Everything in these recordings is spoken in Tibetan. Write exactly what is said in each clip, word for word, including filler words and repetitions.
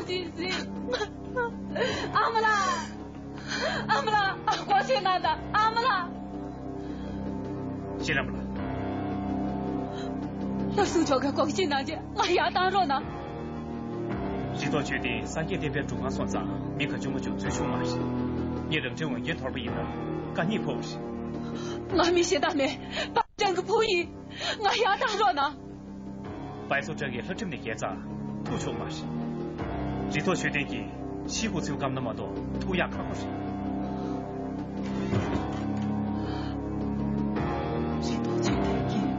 ཟིན་ཟིན། ཨ་མ་ལགས། ཨ་མ་ལགས། ཨ། སྒོ་ཕྱེ་གནང་དང་། ཨ་མ་ལགས། ཤེས་རམ་ལགས། ལྷ་སྲུང་མཆོག་གིས་སྒོ་ཕྱེ་གནང་རྗེས་ང་ཡར་བཏང་རོགས་གནང་། རི་དྭགས་མཆོད་རྟེན་སངས་རྒྱས་བསྟན་པའི་སྒྲུབ་ཁང་སོང་ཙང་མི་ག་ཚོད་མ་བྱུང་ཚུར་ཤོག་མ་རེད། ངས་རང་འཁྲིའི་འོས་འགན་དོར་བ་ཡིན་ན་དཀའ་ཉེས་ཕོག་གི་རེད། ང་མི་གཞན་དག་མིན། པ་ཀྲང་གི་བུ་ཡིན། ང་ཡར་བཏང་རོགས་གནང་། བའི་སོ་ཀྲང་གིས་ལྷ་ཁྲིམས་ནས་འགལ་ཙང་ཐུག་ཆོག་མ་རེད། རི་དྭགས་མཆོད་རྟེན་གྱིས་ཤི་ཧུ་ཚིའུ་བཀག་ན་མ་གཏོགས་ཐུག་ཡག་ཁག་པོ་རེད། རི་དྭགས་མཆོད་རྟེན་གྱིས།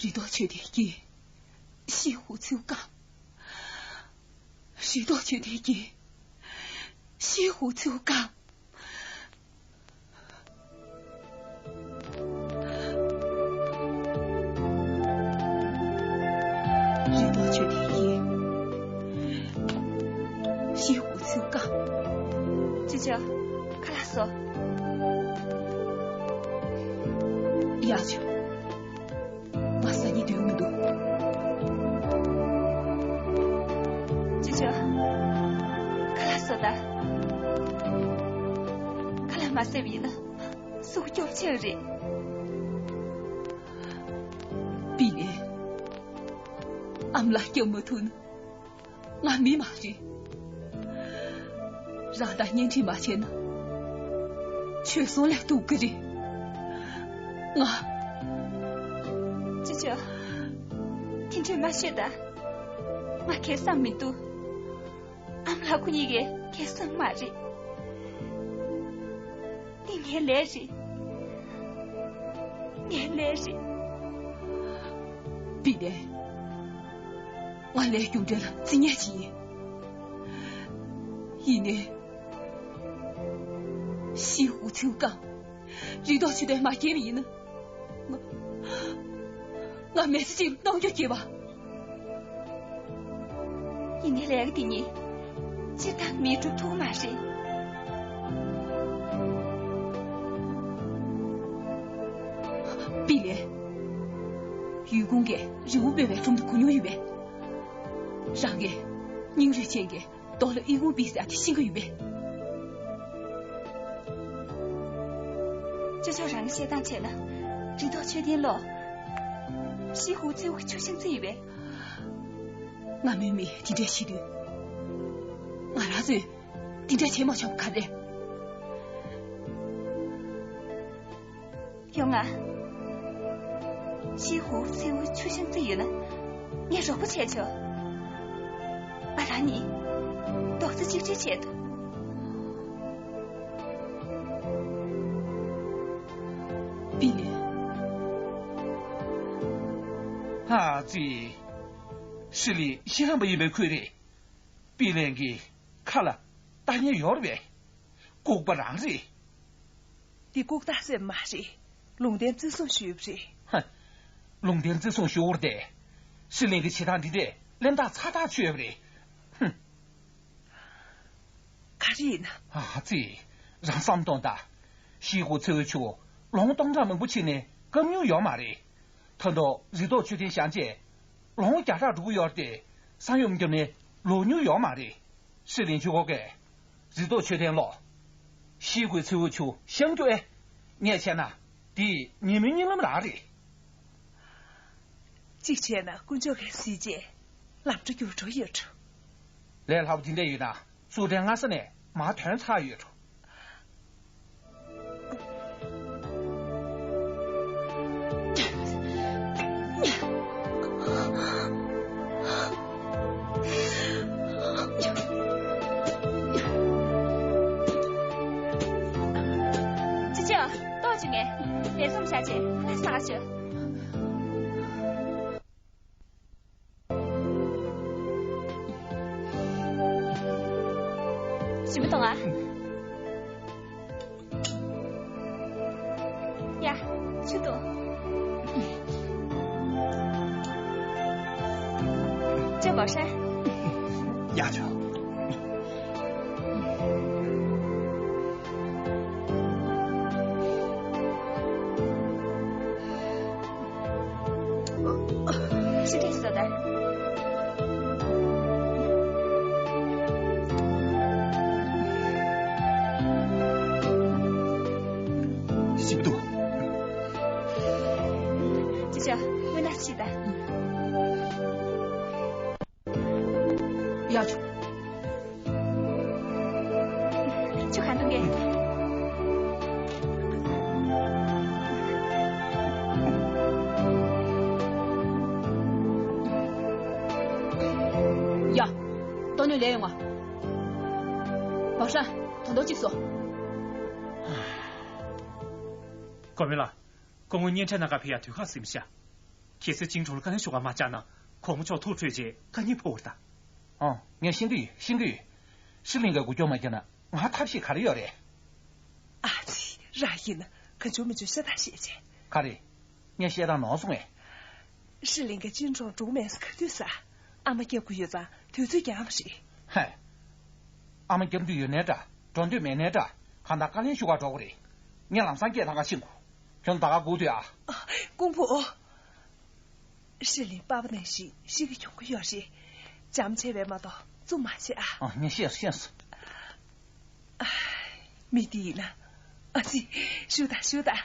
རི་དྭགས་མཆོད་རྟེན་གྱིས་ཤི་ཧུ་ཚིའུ་བཀག་རི་དྭགས་མཆོད་རྟེན་གྱིས་ཤི་ཧུ་ཚིའུ་བཀག་རི་དྭགས་མཆོད་རྟེན་གྱིས་ཤི་ཧུ་ཚིའུ་བཀག་ཅོ་ཅོ། ཁ་ལག་བཟོ། ཡག་བྱུང་། ང་སང་ཉིན་སྡོད་མི་འདུག་ཅོ་ཅོ། ཁ་ལག་བཟོ་ད། ཁ་ལག་མ་བཟོས་པ་ཡིན་ན་ཟུག་སྐྱོབ་ཆེ་བ་རེད། པི་ལེ། ཨ་མ་ལགས་སྐྱོབ་མ་ཐུབ་ན། ང་མི་མ་རེད། རང་དང་གཉེན་སྒྲིག་མ་བྱས་ན། ཆོས་སྲུང་ལས་སྡུག་གི་རེད། ང་། ཅོ་ཅོ། དེ་འདྲས་མ་བཤད་ད། ང་གེ་སར་མི་འདུག་ཨ་མ་ལགས་ཁོ་གཉིས་ཀྱི་གེ་སར་མ་རེད། འདི་ངའི་ལས་རེད། ངའི་ལས་རེད། པི་ལེ། ང་ལས་རྒྱུ་འབྲས་ལ་རྩི་ཉེས་ཅིག་ཡིན། ཡིན་ནའི། ཤི་ཧུ་ཚིའུ་བཀག་རི་དྭགས་མཆོད་རྟེན་མ་སྐྱེལ་བ་ཡིན་ན། ང་། ང་མི་ཚེ་གཅིག་གནོང་འགྱོད་སྐྱེ་བ། ཡིན་ནའི་ལས་ཀ་འདི་གཉིས་སྤྱིར་བཏང་མིས་སྒྲུབ་ཐུབ་མ་རེད། པི་ལེ། ཡུས་ཀུང་གིས་རི་བོ་སྤོས་པའི་སྒྲོམ་དུ་གོ་མྱོང་ཡོད་པས། རང་གིས་སྙིང་རུས་ཅན་གྱི་རྡོ་ལ་ཨི་ཁུང་པི་ཟེར་ཡ་དེ་ཤེས་ཀྱི་ཡོད་པས། ཅོ་ཅོ། རང་གིས་བཤད་སྟངས་བྱས་ན་རི་དྭགས་མཆོད་རྟེན་ལོག་ཤི་ཧུ་ཚིའུ་གི་ཆུ་ཤིང་བརྩིགས་ཡོད་པས། ང་མོའི་མིས་དེ་འདྲས་བྱེད་དུས། ང་རང་ཚོས་དེ་འདྲས་བྱེད་མ་ཆོག་པ་ག་རེ། ཡོང་ང་། ཤི་ཧུ་ཚིའུ་ཆུ་ཤིང་བརྩིགས་ཡོད་ན་ངས་རོགས་པ་བྱས་ཆོག་ང་རང་གཉིས་རྡོག་རྩ་གཅིག་སྒྲིལ་བྱས་ཐུབ། པི་ལེ། ཨ་ཙི། ཧྲི་ལི་ཤི་རན་པ་ཡིན་པའི་ཁུལ་རེད། པི་ལེན་གྱི་ཁ་ལ་ལྟ་ཉན་ཡོད་རེད་པས། ལྐུགས་པ་རང་རེད། འདི་ལྐུགས་རྟགས་ཙམ་མ་རེད། ལུང་བསྟན་བརྩི་སྲུང་ཞུས་པ་རེད། ཧ། ལུང་བསྟན་བརྩི་སྲུང་ཞུ་བར་དེ། ཧྲི་ལིན་གྱི་བྱེད་སྟངས་འདི་འདྲས་གླེན་རྟགས་ཚ་ཐག་ཆོད་པ་རེད། ཧུམ། ག་རེ་ཡིན་ན། ཨ་ཙི། རང་བསམ་གཏོང་དང་། ཤི་ཧུ་ཚིའུ་ཆུ་ལོ་ངོ་སྟོང་ཕྲག་མང་པོ་ཕྱིན་ནས་སྐམ་མྱོང་ཡོད་མ་རེད། ད་དུང་རི་དྭགས་མཆོད་རྟེན་བཞེངས་རྗེས་ལོ་ངོ་བརྒྱ་ཕྲག་འགྲོ་གི་ཡོད་རེད་དེ། ས་ཡོམ་བརྒྱབ་ནས་ལོག་མྱོང་ཡོད་མ་རེད། ཧྲི་ལིན་ཆུ་ཁོ་གས་རི་དྭགས་མཆོད་རྟེན་ལོག་ཤི་ཧུ་ཚིའུ་ཆུ་བཞེངས་རྒྱུ་ཨེ། ངས་བྱས་ན་འདི་ཉིན་མོའི་གཉིད་ལམ་རང་རེད། གཅིག་བྱས་ན་དཀོན་མཆོག་གིས་གཟིགས་རྗེས་ལམ་འགྲོ་རྒྱུག་འགྲོ་ཡོད་འགྲོ། ལས་སླ་པོ་དེ་འདྲ་ཡོད་ན་སུ་ཏྲེན་སྔ་ས་ནས་མར་ཐོན་ཚར་ཡོད་འགྲོ། ཅི་བྱ། ཏོག་ཅིག་ངས་ལས་མཚམས་བཞག་བྱས་ལས་བསགས་བྱོས། ཞིམ་པོ་འདུག་ཨ། ཡ། ཆུ་འདུག་ཅོ་བོ་ཧྲ། ཡ་ཆོ། ཅི་མི་འདུག་ཅི་བྱ། སྔོན་ན་ཤི་ད། ཡག་བྱུང་། ཆུ་གང་འཐུང་གི། ཡ། ཏོ་ནུས་ལས་ཡོང་ང་། བག་ཤ། དོན་དོ་གཅིག་སོ། ཀོ་མེ་ལ། སྐུ་ངོ་གཉེན་འཕྲད་གནང་ག་ཕེབས་ཡ་དུས་ཁག་ཟིན་ཤག་གལ་སྲིད་ཅིང་ཁྲོ་ལ་དཀའ་ལས་ཞུ་ག་མ་བཅར་ན་གོང་མ་མཆོག་ཐུགས་ཁྲོས་རྗེས་དཀའ་ངལ་ཕོག་འོར་ད། ཨང་། ངས་ཤེས་ཀྱི་ཡོད། ཤེས་ཀྱི་ཡོད། ཧྲི་ལིང་ག་འགུལ་སྐྱོད་མ་བརྒྱབ་ན་ང་ཐབས་ཤེས་ག་རེ་ཡོད་རེད། ཨ་ཙི། རང་ཡིན་ན་ག་འཇོག་མི་འཇོག་ཤ་སྟག་བཤད་བྱས། ག་རེ། ངས་བཤད་སྟངས་ནོར་སོང་ངས། ཧྲི་ལིང་ག་ཅིན་ཁྲོ་འགྲོ་མེད་ས་ག་དུས་ས། ཨ་མ་སྐྱབས་དགོས་ཡོད་ཙང་དུས་ཚོད་རྒྱག་ཨ་མ་རེད། ཧེ། ཨ་མ་སྐྱབས་འདོད་ཡོད་ནའི་འདྲ། འགྲོ་འདོད་མེད་ནའི་འདྲ། གང་ལྟར་དཀའ་ལས་ཞུ་ག་འགྲོ་དགོས་རེད། ངས་ལམ་སང་སྐད་ལྷང་ག་ཕྱིན་དགོས། ཁྱོད་ད་ག་སྒུག་སྡོད་ཨ། ཀོང་པོ། ཧྲི་ལིང་པ་ཕ་ནང་བཞིན་ཤི་གི་གྱོང་གི་ཡོད་རེད། བྱམས་ཆེ་བས་མ་གཏོགས་བཙུམ་མ་བྱེད་ཨ། ཨ། ངས་ཤེས་སོང་ཤེས་སོང་། ཨ། མི་དེ་ཡིན་ན། ཨ་ཙི། བཞུགས་དང་བཞུགས་དང་།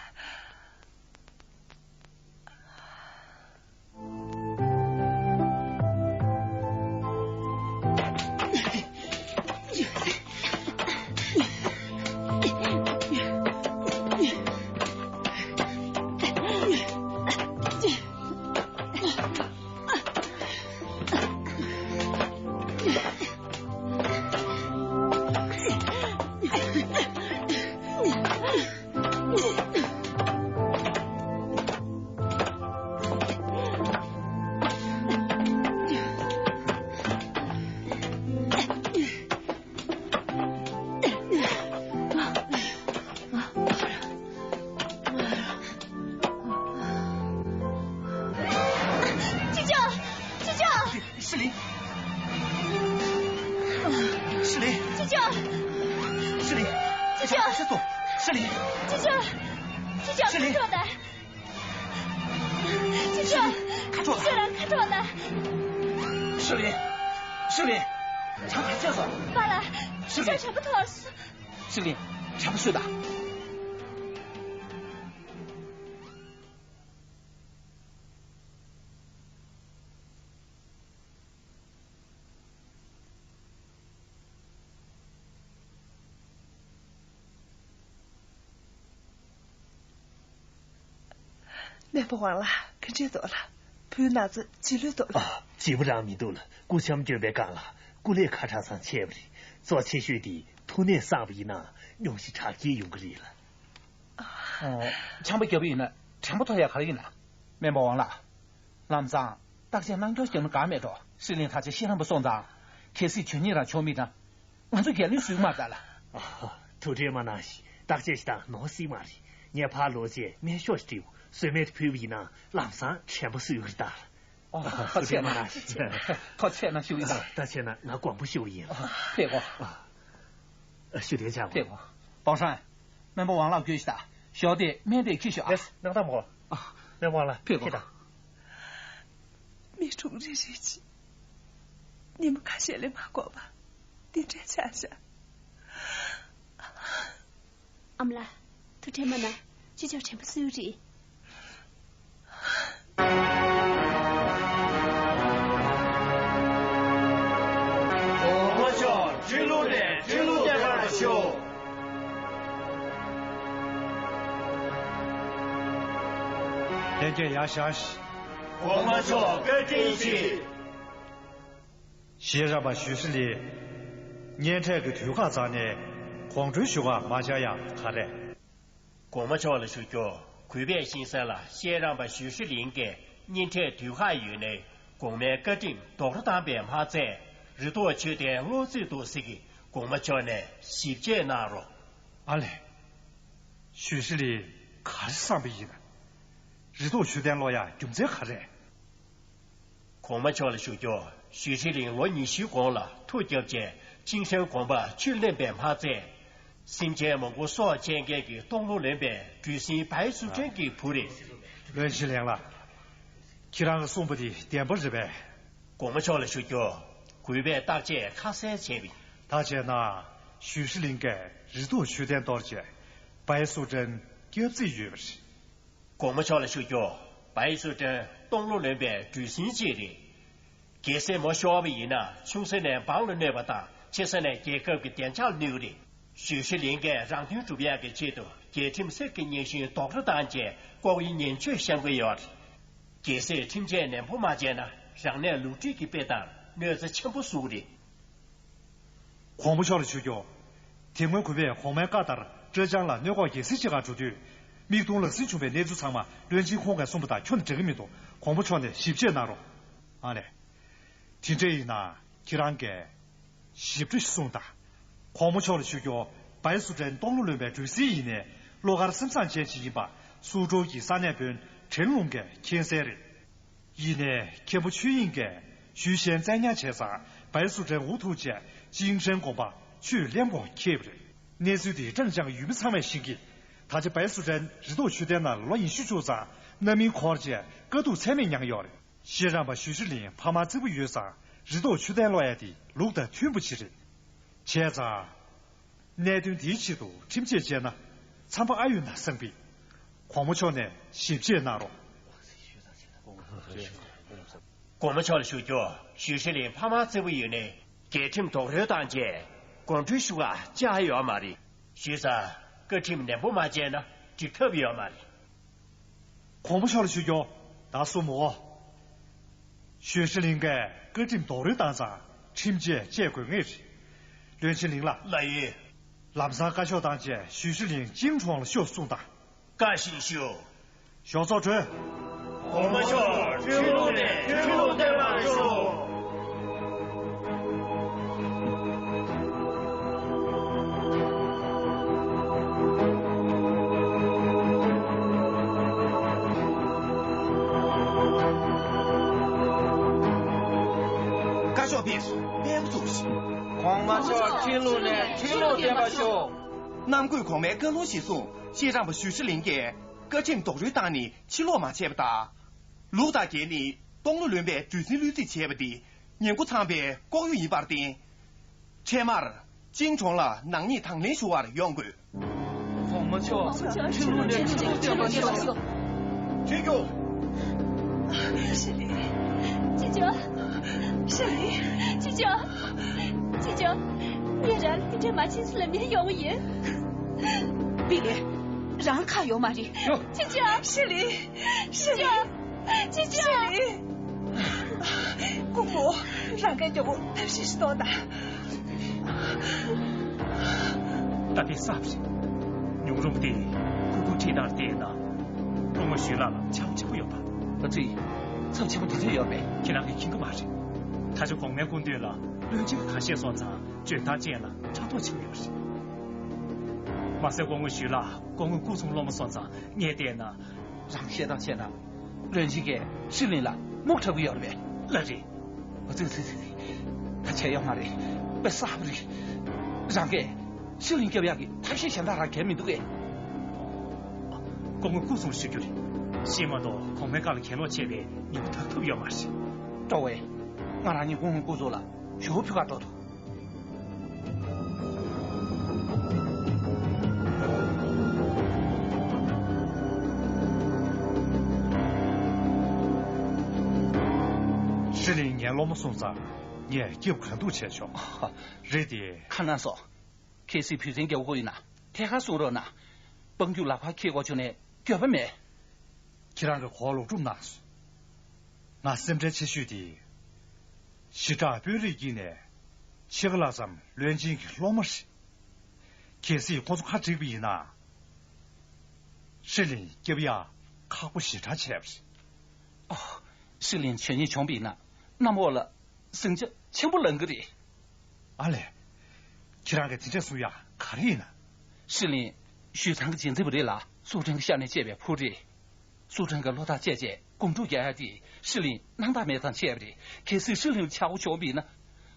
ཅི་ཅོ། ཅི་ཅོ། ཧྲི་ལིང་། ཧྲི་ལིང་། ཅི་ཅོ། ཧྲི་ལིང་། ཅི་ཅོ། ཧྲི་ལིང་། ཅི་ཅོ། ཧྲི་ལིང་། ཅི་ཅོ། ཧྲི་ལིང་། ཁ་ཕྱོགས་དང་། ཅི་ཅོ། ཁ་ཕྱོགས་དང་། ཅི་ཅོ་རང་ཁ་ཕྱོགས་དང་། ཧྲི་ལིང་། ཧྲི་ལིང་། ཁྱོད་ག་ཚོད་སོང་། པཱ་ལགས། ཅི་ཅོ་དྲན་པ་ཐོར་སོང་། ཧྲི་ལིང་། དྲན་པ་གསོས་དང་། སྨན་པ་ཝང་ལགས། ག་འདྲས་འདུག་ལགས། བུའི་ན་ཚ་ཇེ་ལྷོད་འདུག་ལགས། ཨ། བརྗེ་པོ་རང་མི་འདུག་ལགས། སྐུ་ཆམ་གྱོན་པའི་སྒང་ལ་སྐུ་ལས་ཁ་ཁྲ་ཚང་ཆད་པ་རེད། གཙོ་ཆེ་ཤོས་དེ་ཐུགས་ནད་བསགས་པ་ཡིན་ན་སྙུང་གཞི་དྲག་སྐྱེད་ཡོང་གི་རེད་ལགས། ཨོ། ཆམ་པ་བརྒྱབ་པ་ཡིན་ན་དྲན་པ་ཐོར་ཡ་ག་རེ་ཡིན་ན། སྨན་པ་ཝང་ལགས། ལམ་སང་བརྟག་དཔྱད་གནང་སྐྱོར་བྱས་ན་དགའ་མེད་འགྲོ། ཧྲི་ལིང་ད་ཆ་ཤེས་རམ་པ་སོང་ཙང་། གལ་སྲིད་ཁྱོད་ཉིད་རང་ཆོག་མེད་ན། ང་ཚོ་རྒྱལ་བློན་བཟོས་མ་རེད་ད་ལགས། ཨ། ཐུགས་ཁྲལ་མ་གནང་ཞིག་བརྟག་དཔྱད་ཞིག་དང་ནོར་སྲིད་མ་རེད། ངས་ཕར་ལོག་རྗེས་སྨན་ཤོག་ཞིག་སྤྲད། བཟོད་མེད་དུ་ཕུལ་བ་ཡིན་ན་ལམ་སང་དྲན་པ་གསོས་ཀྱི་རེད་ད། ཨོ། ཐུགས་ཁྲལ་མ་གནང་ཞིག་ཐུགས་ཆད་ན་ཞུ་ཡིན་ད། ད་བྱས་ན་ང་དགོངས་པ་ཞུ་བ་ཡིན། ཨ། ཕེབས་གོ། ཨ། ཞུ་དེ་བྱ་བ། ཕེབས་གོ། པའོ་ཧྲན། སྨན་པ་ཝང་ལགས་སྐྱོད་ཤིག་ད། ཞོགས་དེ་སྨན་དེ་འཁྱེར་ཤོག་ཨ། ལགས་སོ། གནང་སྟངས་མོ། ཨ། སྨན་པ་ཝང་ལགས་ཕེབས་གོ། ཕེབས་ད། མི་གྲོངས་རེ་རེ་བྱས། ཉི་མ་ཁ་ཤས་ལས་མ་འགོར་བར་འདི་འདྲ་ཆགས་བཞག་ཨ་མ་ལགས། ཐུགས་ཁྲལ་མ་གནང་། ཅི་ཅོ་དྲན་པ་གསོས་རེད། གོང་མ་མཆོག་ཁྲི་ལུང་ནས་ཁྲི་ལུང་བསྟན་པར་ཞུ། ལྷན་རྒྱས་ཡར་བཞེངས་ཤིག་གོང་མ་མཆོག་བཀའ་དྲིན་ཆེ། གཞིས་རམས་པ་ཞུས་ཧྲི་ལིན། གཉེན་འཕྲད་ཀྱི་དུས་བཀག་ཚང་ནས་དགོང་དྲོའི་བཞུགས་སྒར་མ་བཅར་ཡ་ག་རེ། གོང་མ་མཆོག་ལ་ཞུ་རྒྱུ། གུས་པས་ཤེས་གསལ་ལ་གཞིས་རམས་པ་ཞུས་ཧྲི་ལིན་གྱི་གཉེན་འཕྲད་དུས་བཀག་ཡོལ་ནས་གོང་མའི་བཀའ་ཁྲིམས་རྡོག་རོལ་བཏང་པས་མ་ཚད། རི་ཐོག་མཆོད་རྟེན་སློག་རྩིས་འདུག་ཟེར་གི་གོང་མ་མཆོག་ནས་ཞིབ་དཔྱད་གནང་རོགས། ཨ་ལས། ཞུས་ཧྲི་ལིན་ག་རེ་བསམ་པ་ཡིན་ན། རི་ཐོག་མཆོད་རྟེན་སློག་ཡ་རྒྱུ་མཚན་ག་རེ། གོང་མ་མཆོག་ལ་ཞུ་རྒྱུ། ཞུས་ཧྲི་ལིན་ལོ་ཉི་ཤུའི་གོང་ལ་ཐུགས་བརྒྱབ་རྗེས་ཅིང་ཧྲན་དགོན་པར་ཆོས་ལེན་པས་མ་ཚད། སེམས་ཅན་མང་པོ་སྲོག་བཅད་མཁན་གྱི་སྟོང་ལོ་ལོན་པའི་བྲུས་སེང་བའི་སུ་ཁྲན་གྱི་བུ་རེད། བློན་ཆེན་ལེང་ལགས། ཁྱེད་རང་གིས་གསུངས་པ་དེ་བདེན་པ་རེད་པས། གོང་མ་མཆོག་ལ་ཞུ་རྒྱུ། གུས་པས་བརྟག་དཔྱད་ཁ་གསལ་བྱས་པ་ཡིན། ད་བྱས་ན། ཞུས་ཧྲི་ལིན་གྱིས་རི་ཐོག་མཆོད་རྟེན་གཏོར་རྗེས། བའི་སུ་ཁྲན། སྐྱབས་རྩིས་ཡོད་པ་རེད། དགོངས་པ་མཆོག་ལ་ཞུ་རྒྱུ། བའི་སུ་ཀྲན་སྟོང་ལོ་ལོན་པའི་གྲུ་གཟིངས་གཅིག་རེད། རྒྱལ་སྲས་མོ་ཤོར་བ་ཡིན་ན་ཆུང་ས་ནས་འབངས་ལ་གནོད་པ་དང་ཆེ་ས་ནས་རྒྱལ་ཁབ་ཀྱི་བདེ་འཇགས་གནོད་ཀྱི་རེད། ཞུས་ཧྲི་ལིན་གྱིས་རང་དོན་སྒྲུབ་ཡག་གི་ཆེད་དུ་རྒྱལ་ཁྲིམས་གསེར་གྱི་སྙན་ཞུའི་རྡོག་རོལ་བཏང་རྗེས་ལྐོག་གཡུ་ཉེས་བཅོས་བཤམས་ཀྱི་ཡོད་རེད། རྒྱལ་སྲས་ཁྲིམས་ཆད་ནན་པོ་མ་བྱས་ན་རང་ནས་ལུག་ཁྲིད་ཀྱི་དཔེ་ལྟར་གནོད་འཚེ་ཆེན་པོ་བཟོ་གི་རེད། དགོངས་པ་མཆོག་ལ་ཞུ་རྒྱུ། དེ་སྔོན་གུས་པས་གོང་མའི་བཀའ་ལྟར་ཀྲེ་ཅང་ལ་གནོད་འགོག་རྒྱལ་སྲིད་ཅེས་ཁག་འགྲོ་དུས། མིག་མཐོང་ལག་ཟིན་བྱུང་བའི་གནས་ཚུལ་ཚང་མ་བློན་ཆེན་ཁོང་གིས་གསུངས་པ་དང་ཁྱོན་ནས་འགྲིག་གི་མི་འདུག་དགོངས་པ་མཆོག་ནས་ཞིབ་དཔྱད་གནང་རོགས། ཨ་ལས། དེ་འདྲ་ཡིན་ན་ཁྱེད་རང་གིས་ཞིབ་ཕྲ་ཞིག་གསུངས་དང་། དགོངས་པ་མཆོག་ལ་ཞུ་རྒྱུ། བའི་སུ་ཀྲན་སྟོང་ལོ་ལོན་པའི་གྲུ་གཟིངས་ཡིན་ནའི་བློ་དཀར་སེམས་བཟང་ཅན་ཞིག་ཡིན་པ་སུའུ་ཀྲོའུ་གི་ས་གནས་དཔོན་ཁྲེན་ལུང་གིས་མཁྱེན་གསལ་རེད། ཡིན་ནའི་མཁན་པོ་ཆོས་དབྱིངས་ཀྱིས་ཞུས་ཧྲན་བཙན་ཉར་བྱས་ཙང་བའི་སུ་ཀྲན་འུ་ཐུག་བྱས་ཅིང་ཧྲན་དགོན་པ་ཆུས་གླེན་པོ་ཁེལ་བ་རེད། གནས་ཚུལ་འདི་ཀྲང་ཅང་ཡུལ་མི་ཚང་མས་ཤེས་ཀྱི། ད་ཆ་བའི་སུ་ཀྲན་རི་ཐོག་མཆོད་རྟེན་ནང་ལ་ལོ་ཉི་ཤུ་བཅུ་ཙམ་རྣམ་སྨིན་འཁོར་རྗེས་དཀའ་སྡུག་ཚད་མེད་མྱངས་ཡོད་རེད། ཤེས་རམས་པ་ཞུས་ཧྲི་ལིན་ཕ་མ་བརྩི་པོ་ཡོད་ཙང་རི་ཐོག་མཆོད་རྟེན་ལོ་ཡ་དེ་ལུགས་དང་མཐུན་པོ་ཅིག་རེད། བྱས་ཙང་། གནད་དོན་འདིའི་ཆེད་དུ་ཁྲིམས་ཆད་བཅད་ན་འཚམས་པ་ཨ་ཡོད་ན་བསམ་པས། གོང་མ་མཆོག་ནས་ཞིབ་དཔྱད་གནང་རོགས། གོང་མ་མཆོག་ལ་ཞུ་རྒྱུ། ཞུས་ཧྲི་ལིན་ཕ་མ་བརྩི་པོ་ཡོད་ནའི་རྒྱལ་ཁྲིམས་རྡོག་རོལ་བཏང་རྗེས་དགོངས་ཁྲོལ་ཞུ་ག་བཅར་ཡོད་མ་རེད། ཞུས་ཙང་བཀའ་ཁྲིམས་ནན་པོ་མ་བྱས་ན་འགྲིག་ཐབས་ཡོད་མ་རེད། གོང་མ་མཆོག་ལ་ཞུ་རྒྱུ། ད་གསུམ་འོ། ཞུས་ཧྲི་ལིན་གྱིས་བཀའ་ཁྲིམས་རྡོག་རོལ་བཏང་ཙང་ཁྲིམས་ཆད་བཅད་དགོས་ངེས་རེད། བློན་ཆེན་ལིང་ལགས། ལགས་ཡིན། ལམ་སང་བཀའ་ཤོག་བཏང་རྗེས་ཞུས་ཧྲི་ལིན་ཅིང་ཁྲོང་ལ་ཤོག་གསུངས་དང་། བཀའ་བཞིན་ཞུ། ཞོགས་ཚོགས་གྲོལ། གོང་མ་མཆོག་ཁྲིན་ལུང་ནས་ཁྲིན་ལུང་བསྟན་པར་ཞུ། བཀའ་ཤོག་ཕེབས་སོང་། ཕེབས་སོང་། གོང་མ་མཆོག་ཁྲིན་ལུང་ནས་ཁྲིན་ལུང་བསྟན་པར་ཞུ། གནམ་བསྐོས་གོང་མའི་བཀའ་ལུང་གཞིར་བཟུང་། ཤེས་རམས་པ་ཞུས་ཧྲི་ལིན་གྱིས་བཀའ་ཁྲིམས་རྡོག་རོལ་བཏང་ནས་ཕྱིར་ལོག་མ་བྱས་པ་དང་། ལུགས་དང་འགལ་ནས་སྟོང་ལོ་ལོན་པའི་གྲུ་གཟིངས་བསླུས་རྩིས་བྱས་པ་འདི་ཉེན་ཁ་ཚང་བའི་ལྐོག་གཡོ་ཡིན་པར་བརྟེན། འཕྲལ་མར་ཅིང་ཁྲོང་ལ་ནག་ཉེས་དང་ལེན་ཞུ་བར་ཡོང་དགོས། གོང་མ་མཆོག་ཁྲིན་ལུང་ནས་ཁྲིན་ལུང་བསྟན་པར་ཞུ། ཁྲིན་ཀྱོ། ཅི་ཅོ། ཅི་ཅོ། ཅི་ཅོ། ངས་རང་ལ་འདི་འདྲ་མ་བྱེད་ཟེར་ལབ་ནས་ཡོང་བ་ཡིན། བི་ལི། རང་ཁག་ཡོད་མ་རེད། ཅི་ཅོ། ཤི་ལི། ཅི་ཅོ། ཅི་ཅོ། ཤི་ལི། ཀུ་ཀུ། རང་གའི་མགྱོགས་པོ་ཐབས་ཤེས་ཤིག་གཏོང་དང་། ད་དེ་གསར་པ་རེད། ཉུང་རུང་དེ་ཀུ་ཀུ་ཁྲིད་སྟངས་བལྟས་ན། སྐུ་ངོ་ཞུས་ལགས་ལ་ཆག་ཆེན་པོ་ཡོད་པ། ཨ་ཙི། ཚབས་ཆེན་པོ་འདི་ཚོ་ཡོད་པས། ཁྱེད་རང་གིས་མཁྱེན་གི་མ་རེད། ད་ཆ་གོང་མའི་སྐུ་མདུན་ལ་བློན་ཆེན་གྱིས་གང་བཤད་སོང་ཙང་བརྗོད་སྟངས་བཅས་ན་ཕྲག་དོག་ཆེན་པོ་ཡོད་པ་རེད། མ་ཟད་སྐུ་ངོ་ཞུས་ལགས་སྐུ་ངོ་སྐུ་གསུམ་སློབ་མ་སོང་ཙང་ངས་བལྟས་ན། རང་བཤད་སྟངས་བྱས་ན། བློན་ཆེན་གྱིས་ཧྲི་ལིན་ལ་རྨུག་འཁྲབ་ཀྱི་ཡོད་རེད་པས། ལགས་རེད། ཨ་ཙི་ཙི་ཙི། ད་བྱས་ཡོད་མ་རེད། དཔེ་གསར་པ་རེད། རང་གིས་ཧྲི་ལིན་སྐྱོབ་ཡག་གི་ཐབས་ཤེས་གཞན་དག་རང་གལ་མི་འདུག་གས། སྐུ་ངོ་སྐུ་གསུམ་ཞུ་རྒྱུ་རེད། ཤེས་མ་གཏོགས་གོང་མའི་བཀའ་ལ་གྱེན་ལོག་བྱས་པའི་མྱུ་གུ་དག་ཐུབ་ཡོད་མ་རེད། སྤྲོ་བས། ང་རང་ཉིད་སྐུ་ངོ་སྐུ་གསུམ་ལ་ཞུ་བ་ཕུལ་ག་འགྲོ་ཐུབ། ཧྲི་ལིན་ངའི་སློབ་མ་སོང་ཙང་ངས་སྐྱབས་གང་ཐུབ་བྱས་ཆོག་རེད་དེ། ཁ་ནང་སོ། གལ་སྲིད་བུ་བཙན་རྒྱལ་པོ་དགོས་ཡིན་ན་ཐད་ཀར་གསུང་རོགས་གནང་། དཔང་རྒྱུག་ལག་པ་འཁྱེར་དགོས་བྱུང་ནས་འགྱོད་པ་མེད། ཁྱེད་རང་གིས་གོ་བ་ལོག་སྒྲུབ་གནང་སོང་། ང་སེམས་ཁྲལ་ཆེ་ཤོས་དེ། ཞི་དྲག་དཔོན་རིགས་དཀྱིལ་ནས་ཕྱེད་ཀ་ལྷག་ཙམ་བློན་ཆེན་གྱི་སློབ་མ་རེད། གལ་སྲིད་ཁོང་ཚོ་ཁ་འགྲིག་པ་ཡིན་ན། ཧྲི་ལིན་སྐྱོབ་ཡག་ཁག་པོ་ཞེ་དྲག་ཆགས་པ་རེད། ཨོ། ཧྲི་ལིན་འཇོན་ཉེ་བྱུང་བ་ཡིན་ན་གནམ་འོག་ལ་ཟིང་ཆ་ཆེན་པོ་ལངས་ཀྱི་རེད། ཨ་ལས། ཁྱེད་རང་གིས་དེ་འདྲ་གསུང་ཡག་ག་རེ་ཡིན་ན། ཧྲི་ལིན་ཞུས་ཚང་གི་རྗེས་འཛིན་པ་རེད་ལ་སུའུ་ཀྲང་གི་ཤ་ནས་སྐྱེས་པའི་བུ་རེད། སུའུ་ཀྲང་གི་བློ་ཐག་བཅད་རྗེས་སྒོམ་སྒྲུབ་རྒྱག་ཡག་དེ་ཧྲི་ལིན་སྣང་དག་མེད་ཙང་བྱས་པ་རེད། གལ་སྲིད་ཧྲི་ལིན་ལ་ཆག་སྒོ་བྱུང་བ་ཡིན་ན།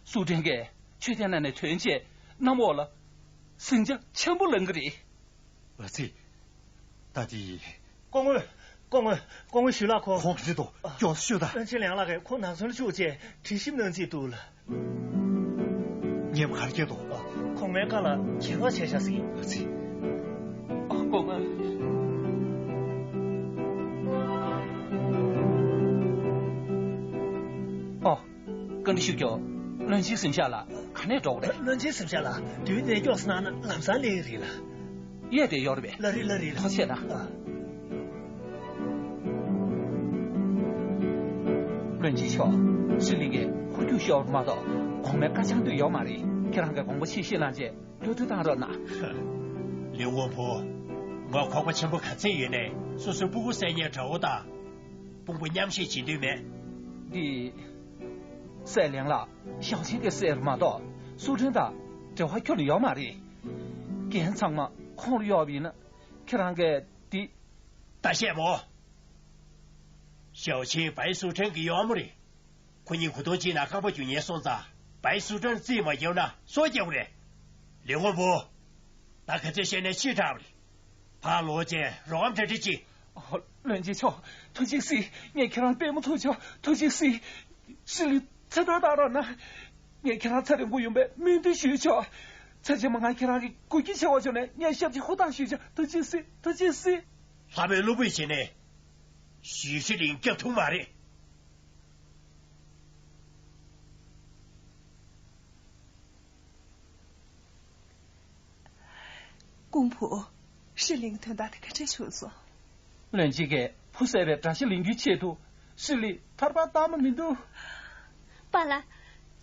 སུའུ་ཀྲང་གིས་མཆོད་རྟེན་ནང་ནས་ཐོན་རྗེས་གནམ་འོག་ལ་ཟིང་ཆ་ཆེན་པོ་ལངས་ཀྱི་རེད། ཨ་ཙི། ད་དེ། སྐུ་ངོ། སྐུ་ངོ། སྐུ་ངོ་ཞུས་ལགས་ཁོ། ཁོང་གིས་འདི་དང་མགྱོགས་སུ་ཤོད་དང་། བློན་ཆེན་ལིང་ལགས་ཀྱིས་ཁོང་ནང་སོར་བཅུག་བྱས་དྲི་ཞིབ་གནང་རྩིས་འདུག་ལ། ངས་ག་རེ་བྱས་འདུག་གོང་མའི་བཀའ་ལ་གྱེན་ལོག་བྱས་བཞག་ཟིན། ཨ་ཙི། ཨ། སྐུ་ངོ། བཀའ་འདྲི་ཞུ་རྒྱུ། བློན་ཆེན་གཟིམ་ཤག་ལ་ག་ནས་འགྲོ་དགོས་རེད། བློན་ཆེན་གཟིམ་ཤག་ལ་དུས་ནས་མགྱོགས་སུ་གནང་ན་ལམ་སང་སླེབས་ཀྱི་རེད་ལ། གཡས་དེ་ཡོད་རེད་པས། ལ་རེད་ལ་རེད་ལ། ཐུགས་རྗེ་ཆེ་ན། ཨ། བློན་ཆེན་མཆོག་ཧྲི་ལིང་གིས་འཁོར་རྒྱུག་ཤོར་མ་གཏོགས་གོང་མའི་བཀའ་འཆང་འདོད་ཡོད་མ་རེད། ཁྱེད་རང་གིས་དགོངས་པ་ཆེ་བཞེས་གནང་རྗེས་གློད་གྲོལ་བཏང་རོགས་གནང་། ལིའུ་ཝུན་ཕུ། ང་ཁོག་པ་ཆེན་པོ་ག་ཚད་ཡོད་ནའི་སོ་སོའི་སྤུ་གུ་བསད་ཉེས་དགྲ་བོ་དང་། དཔུང་པ་མཉམ་བཤད་བྱེད་འདོད་མེད། འདི། སའེ་ལེང་ལགས་ཞའོ་ཆིན་གྱིས་བསད་པ་མ་གཏོགས་སུའུ་ཁྲོན་དང་འབྲེལ་བ་ཁྱོན་ནས་ཡོད་མ་རེད། འགན་ཚང་མ་ཁོང་ལ་གཡོགས་པ་ཡིན་ན་ཁྱེད་རང་གིས་འདི། ད་བཤད་མོ། ཞའོ་ཆིན་བའི་སུའུ་ཁྲོན་གྱི་གཡོག་མོ་རེད། ཁོ་གཉིས་གོ་ཐོག་གཅིག་ན་རྐང་པ་རྒྱུག་ཉེན་སོང་ཙང་བའི་སུའུ་ཁྲོན་རྩིས་མ་བརྒྱབ་ན་སྲོག་སྐྱོབ་རེད། ལིའུ་ཝུན་ཕུ། ད་ག་ཚོད་བཤད་ནས་ཕྱིས་དྲགས་པ་རེད། ཕར་ལོག་རྗེས་རོགས་རམ་གྲ་སྒྲིག་གྱིས། ཨོ། བློན་ཆེན་མཆོག་ཐུགས་རྗེ་གཟིགས། ངས་ཁྱེད་རང་ལྟད་མོ་ཐུག་ཆོག་ཐུགས་རྗེ་གཟིགས། ཧྲི་ལིང་ཚེ་ཐར་བཏང་རོགས་གནང་། ངས་ཁྱེད་རང་ཚེ་རིང་པོ་ཡོང་བའི་སྨོན་འདུན་ཞུས་ཆོག་ཚེ་ཕྱི་མ་ང་ཁྱེད་རང་གི་འགུལ་སྐྱོད་བྱེད་དགོས་བྱུང་ནས་ངས་ཞབས་ཕྱི་ཧུར་ཐག་ཞུས་ཆོག་ཐུགས་རྗེ་གཟིགས། ཐུགས་རྗེ་གཟིགས། ལྷ་མོས་གློ་བུར་བྱས་ནས་ཞུས་ཧྲི་ལིང་སྐྱོབ་ཐུབ་མ་རེད། ཀུང་བུ། ཧྲི་ལིང་དོན་དག་དེ་ག་འདྲས་བྱུང་སོང་། བློན་ཆེན་གྱིས་བུ་བསད་པའི་དགྲ་ཤ་ལེན་རྒྱུའི་ཆེད་དུ་ཧྲི་ལིང་ཐར་པ་བཏང་མ་མི་འདུག་པཱ་ལགས།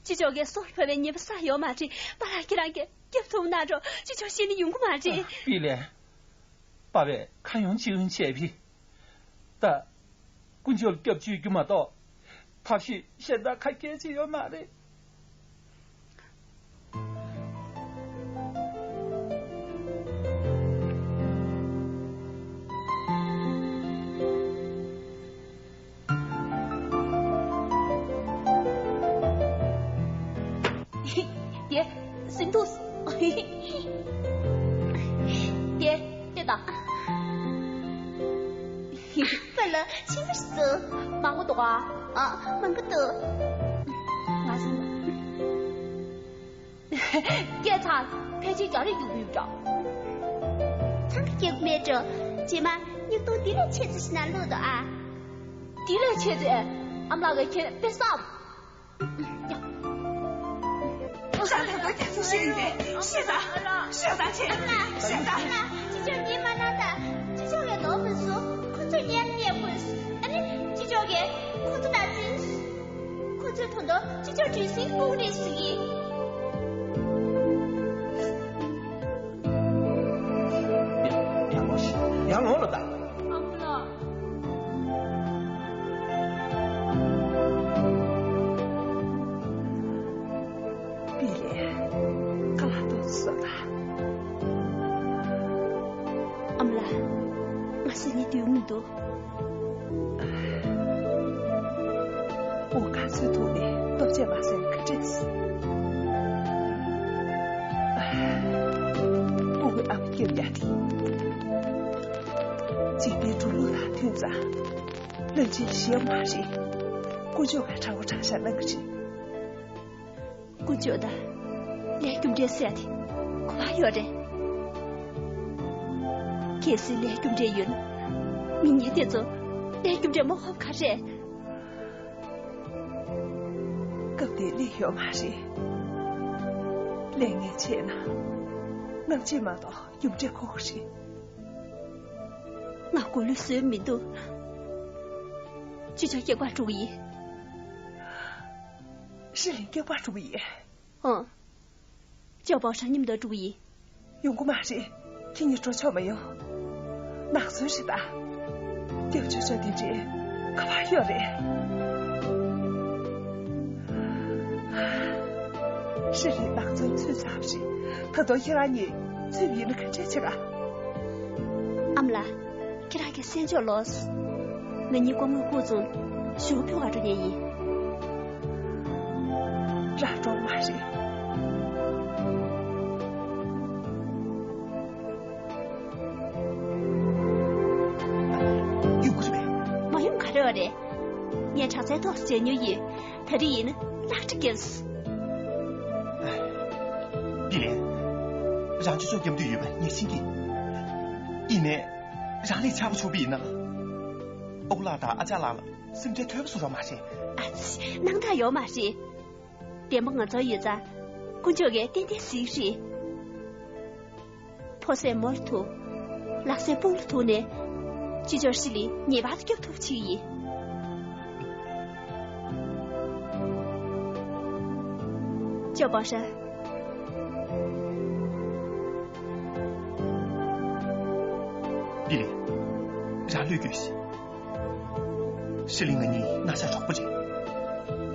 ཅི་ལྕོགས་ཀྱིས་སྲོག་ལ་བབས་པའི་ཉེས་པ་བསགས་ཡོད་མ་རེད། པཱ་ལགས་ཁྱེད་རང་གིས་སྐྱོབ་ཐུབ་ན་འགྲོ། ཅི་ལྕོགས་ཤི་ནས་ཡོང་གི་མ་རེད། པི་ལེ། པ་བས་ཁ་ཡོང་ཅི་ཡོང་བྱས་པས། ད། དཀོན་མཆོག་ལ་སྐྱབས་བཅོལ་རྒྱུ་མ་གཏོགས། ཐབས་ཤེས་གཞན་དག་ག་གལ་ཆེ་ཡོད་མ་རེད། དེ། སེམས་སྡུག་དེ། དེ་དང་། པཱ་ལགས་ཕྱིན་པ་སུ། མང་པོ་འདུག་ཨ། ཨ། མང་པོ་འདུག་ང་སེམས། སྐད་ཚང་། ཕལ་ཆེར་རྒྱ་རིགས་རྒྱུག་གི་ཡོད་འདྲ། ཚང་གི་རྒྱག་མེད་འགྲོ། རྗེས་མ་སྙིགས་དུང་འདི་ལས་ཆེ་ཙམ་ཞིག་ན་བླུགས་དང་ཨ། འདི་ལས་ཆེ་ཙམ། ཨ་མ་ལགས་ཀྱིས་ཁྱེད་དཔེ་བསམ། ཤ་ལས་པ་རྒྱ་མཚོ་ཤེས་ཡིན་པས་ཤེས་དང་ཤེས་དང་ཆེ་ཤེས་དང་། ཅི་ལྕོགས་འདི་མ་ན་ད། ཅི་ལྕོགས་ལས་ནོར་མི་སུ། ཁོ་ཚོས་ཉན་ཉན་ཁུལ། ཨ་ནི་ཅི་ལྕོགས་ཀྱིས་ཁོ་ཚོ་ད་འཛིན། ཁོ་ཚོས་ད་དུང་ཅི་ལྕོགས་བྲོས་ཟིན་སྤུག་རེད་ཟེར་གི། ཡར་ལོངས་ཤིག་ཡར་ལོངས་ལ་ད། ཨ་ཁུ་ལགས། པི་ལེ། ཁ་ལག་ཏོག་ཙམ་ཟོ་ད། ཨ་མ་ལགས། ང་ཟ་སྙིང་འདོད་མི་འདུག་འོ། ག་ཚོད་ཐུག་ནས་ལྟོ་ཆས་མ་ཟ་ན་ག་འདྲས། སྤུ་གུའི་ཨ་མ་སྐྱོབ་ཡག་དེ། འཇིག་རྟེན་འགྲོ་ལུགས་དང་མཐུན་ཙང་། བློན་ཆེན་ཞེ་མ་རེད། དཀོན་མཆོག་གིས་དྲང་པོ་དྲང་བཞག་གནང་གི་རེད། དཀོན་མཆོག་དང་། ལས་རྒྱུ་འབྲས་ཟེར་ཡ་དེ་ག་པར་ཡོད་རེད། གལ་སྲིད་ལས་རྒྱུ་འབྲས་ཡོད་ན། མི་ངན་དེ་ཚོ་ལས་རྒྱུ་འབྲས་མ་ཕོག་ག་རེད། སྐབས་དེར་ལས་ཡོད་མ་རེད། ལས་ངན་བྱས་ན། རྔམ་བརྗིད་མ་གཏོགས་རྒྱུ་འབྲས་ཁོ་ཁོ་རེད། ང་མགོ་ལུས་བཟོས་མི་འདུག་ཅི་ལྕོགས་སྐྱེ་བ་འགྲོ་གི་ཡིན། ཧྲི་ལིང་སྐྱེ་བ་འགྲོ་གི་ཡིན། ཨང་། ཅོ་པའོ་ཧྲང་མཉམ་དུ་འགྲོ་གི་ཡིན། ཡོང་གི་མ་རེད། ཁྱེད་གཉིས་འགྲོ་ཆོག་མ་ཡོང་། ནག་ཚོན་རེད་ད། སྐྱབས་བཅོལ་ཆོག་དེ་འདྲས་ག་པར་ཡོད་རེད། ཧྲི་ལིང་ནག་ཚོན་ཚུད་ཚར་བ་རེད། ད་དུང་ཁྱེད་རང་གཉིས་ཚུད་པ་ཡིན་ན་ག་འདྲས་བྱེད་ག་ཨ་མ་ལགས། ཁྱེད་རང་གིས་གསན་ཆོག་ལོ། ང་གཉིས་སྐུ་ངོ་སྐུ་གཙོ་ཞུ་ཕུལ་བ་འགྲོ་མཁན་ཡིན། ར་འགྲོ་མ་རེད། ཡོང་གི་རེད་པས། མ་ཡོང་ག་རེ་བ་རེད། ངས་དྲག་རྩལ་ཐོག་བྱས་མྱོང་ཡིན། ད་རེས་ཡིན་ན་ལག་འཁྲི་སྐྱེལ། པི་ལེ། རང་ཆུ་ཚོད་རྒྱབ་འདོད་ཡོད་པ་ངས་ཤེས་ཀྱི། ཡིན་ནའི། རང་ལས་ཆགས་པ་ཆུག་པ་ཡིན་ན། ཨོ་ལགས་དང་ཨ་ཅག་ལགས་ལ་སེམས་ཁྲལ་ཐོན་པ་བཟོ་རོགས་མ་བྱེད། ཨ་ཙི། སྣང་དག་ཡོད་མ་རེད། བདེན་པ་ང་ཚོར་ཡོད་ཙང་། དཀོན་མཆོག་གིས་ཏན་ཏན་གཟིགས་རེད། ཕོ་སྲས་མོ་ལ་ཐུག་ལག་སྲས་སྤུན་ལ་ཐུག་ནས། ཅི་ལྕོགས་ཧྲི་ལིན་ངེས་པར་དུ་སྐྱོབ་ཐུབ་ཅིག་ཡིན། ཅོ་པོ་ཧྲན། པི་ལེ། རང་ལུས་སྐྱོབས་ཤིག་ཧྲི་ལིན་ང་གཉིས་ནང་ཤག་གྲོགས་པོ་རེད།